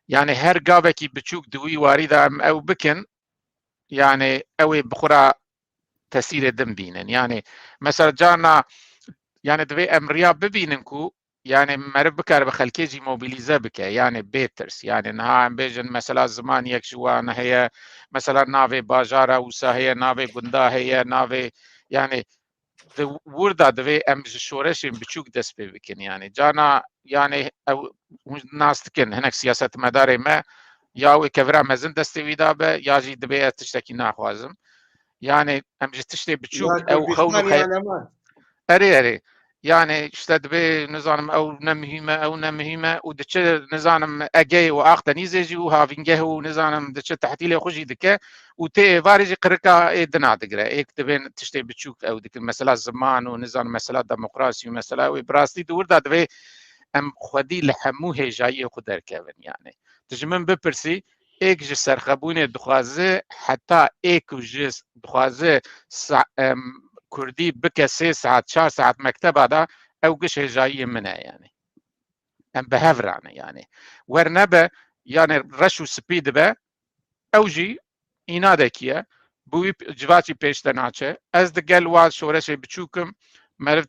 yani her gavekî biçûk di wî warî de em ew bikin, yani ew ê bi xwe re tesîrê din bînin. Yani mesela carna yani divê em riya bibînin ku yani meriv bikare bi xelkê jî mobilîze bike, yani bê tirs. Yani niha em bêjin mesela ziman yek ji wan heye, mesela navê bajara wisa heye, navê gunda heye, navê yani di wir de divê em ji şoreşên biçûk dest pê bikin. Yani cana yani ew hûn nas dikin hinek siyasetmedarê me ya wê kevira mezin destê wî de be ya jî dibê ez tiştekî naxwazim. Yani em ji tiştê biçûk Ya ew xewn û Kurdistan xey- ya ne var? Erê, erê. Yani işte dibê nizanim ew ne muhîm e, ew ne muhîm e û diçe nizanim Egeyê û Akdenîzê jî û havîngeh û nizanim diçe tehdîlê xwe jî dike û tê êvarê jî qirika ê dina digire. Êk dibên tiştê biçûk ew dikin. Mesela ziman û nizanim mesela demokrasî û mesela wê bi rastî di wir de divê em xwedî li hemû hêjayiyê xwe derkevin yani. Tu ji min bipirsî, êk ji serxebûnê dixwaze, heta ê ku ji dixwaze sa-, em, kurdî bike sê saet, çar saet mekteba de, ew giş hêjayiyê min e yani. Em bi hev re ne yani. Wernebe yani reş û spî dibe, ew jî înadekî ye. Bi wî p-, civakî pêş de naçe. Ez di gel wan şoreşê biçûk im, meriv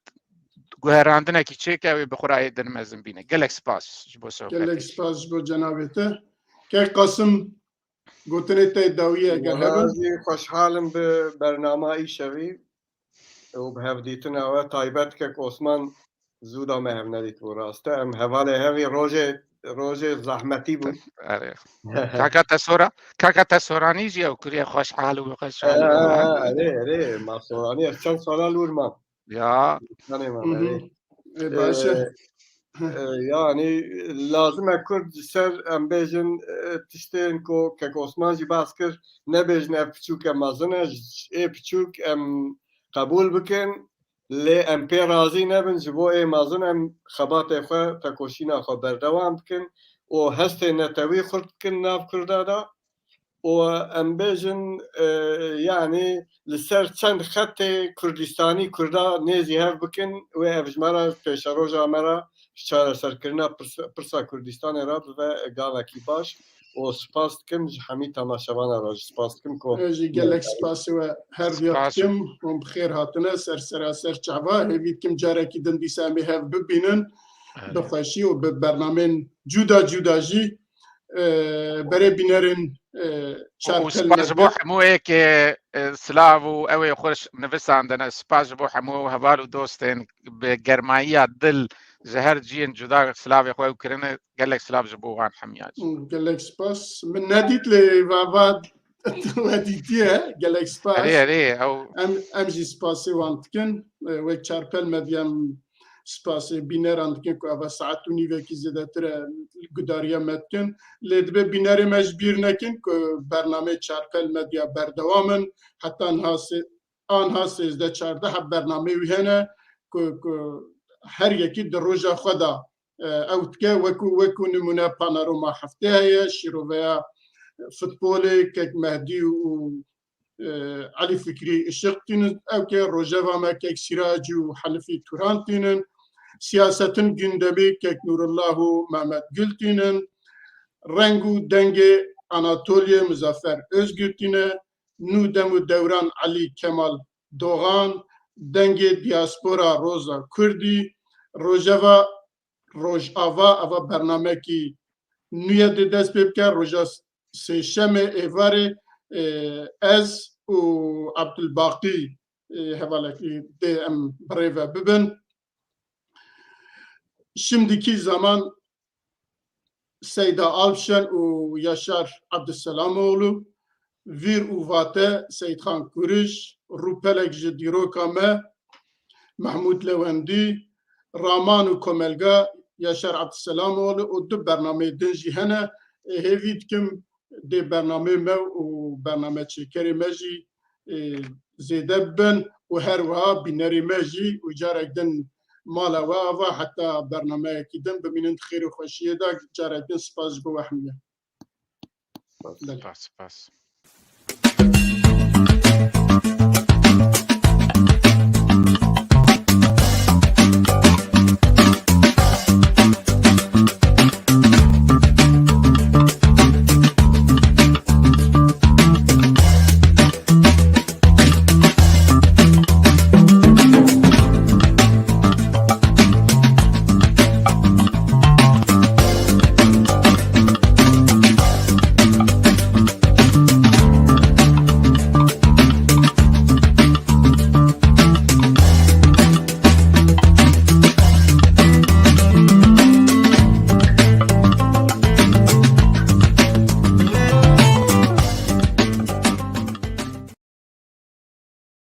guherandinekî çêke, ew ê bi xwe re yê din mezin bîne. Gelek spas ji bo sohbetê. Gelek spas ji bo cenabê te. Kek Qasim, gotinê te dawiyê eger hebe. Niha jî xweşhal im bi bernama îşevî û bi hevdîtina we taybet kek Osman. Zû da me hev nedîtibû, rast e. Em hevalê hevî rojê, rojê zehmetî bû. Erê. Kaka te sora, kaka te soranî jî ew kiriye xweşhal û xweşhal. Erê, erê, ma soranî ez çend sala lûr mam. Ya. Tanê mam, Hı hı. Erê. E, baş e. E, e, yani lazim e Kurd ji ser em bêjin, e, tiştên ku kek Osman jî bas kir, nebêjin ev piçûk e mezin e, ê piçûk em qebûl bikin. Lê em pê razî nebin, ji bo ê mezin em xebatê xwe, tekoşîna xwe berdewam bikin û hestê netewî xurt bikin nav Kurda de û em bêjin, e, yanî li ser çend xetê Kurdistanî Kurda nêzî hev bikin, wê ev ji me re, pêşeroja me re, ji çareserkirina pirsa, pirsa Kurdistanê re bibe gavekî baş. Û spas dikim ji hemî temaşevana re jî spas dikim ku Ez jî gelek spasê we her viya Spas. dikim. Hûn bi xêr hatine ser seraser çava. Hêvî dikim carekî din dîsa em ê hev bibînin. Erê. Bi xweşî û bi bernamên cuda cuda jî, e, berê bînerên, e, Û Çarpel spas ji bo Medya. hemû ê ke, e, silav û ew ê xwe nivisandine. Spas ji bo hemû heval û dostên bi germayiya dil ji her ciyên cuda silavê xwe ew kirine. Gelek silav ji bo wan hemiya jî. Gelek spas. Min nedît lê va, va we dîtiye. Gelek spas. Erê, erê, ew Em, em jî spasê wan dikin. E, wek Çarpel Medya em spasê bîneran dikin ku eva saet û nîvekî zêdetir e gudariya me dikin. Lê dibe bînerê me ji bîr nekin ku bernameyê Çarpel Medya berdewam in. Heta niha sê-, anha sêzdeh çardeh heb bernameyê wî hene ku, ku her yekî di roja xwe de, e, ew dike, wekû, wekû nimûne Panorama Heftê heye, şîroveya futbolê, Kek Mehdî û, e, Elî Fikrî Işiq tînin ew ke, rojeva me Kek Sîracî û Henifî Turan tînin, siyasetin gündemi Kek Nurullah û Mehmet Gül tînin, reng û dengê Anatoliye Muzaffer Özgür tîne, nû dem û dewran Elî Kemal Doğan, dengê diaspora Roza Kurdî, rojeva Rojava, eva bernamekî nû ye dê dest pê bike, roja sêşemê êvarê, e, ez û Abdulbaqî, e, hevalekî dê em bi rê ve bibin. Şimdiki zaman Seyda Alpşen û Yaşar Abduselamoğlu, Vîr û Vate Seyîdxan Kurij, Rûpelek ji dîroka me Mehmûd Lewendî, Raman û Komelga Yaşar Abduselamoğlu û du bernameyê din jî hene. Ê, hêvî dikim dê bernameyê me û bernameçêkerê me jî, ê, zêde bibin û her wiha bînerê me jî û carek din mala we ava heta bernameyekî din bimînin di xêr û xweşiyê de. Carek din spas ji bo we hemî. Belê. Spas, spas.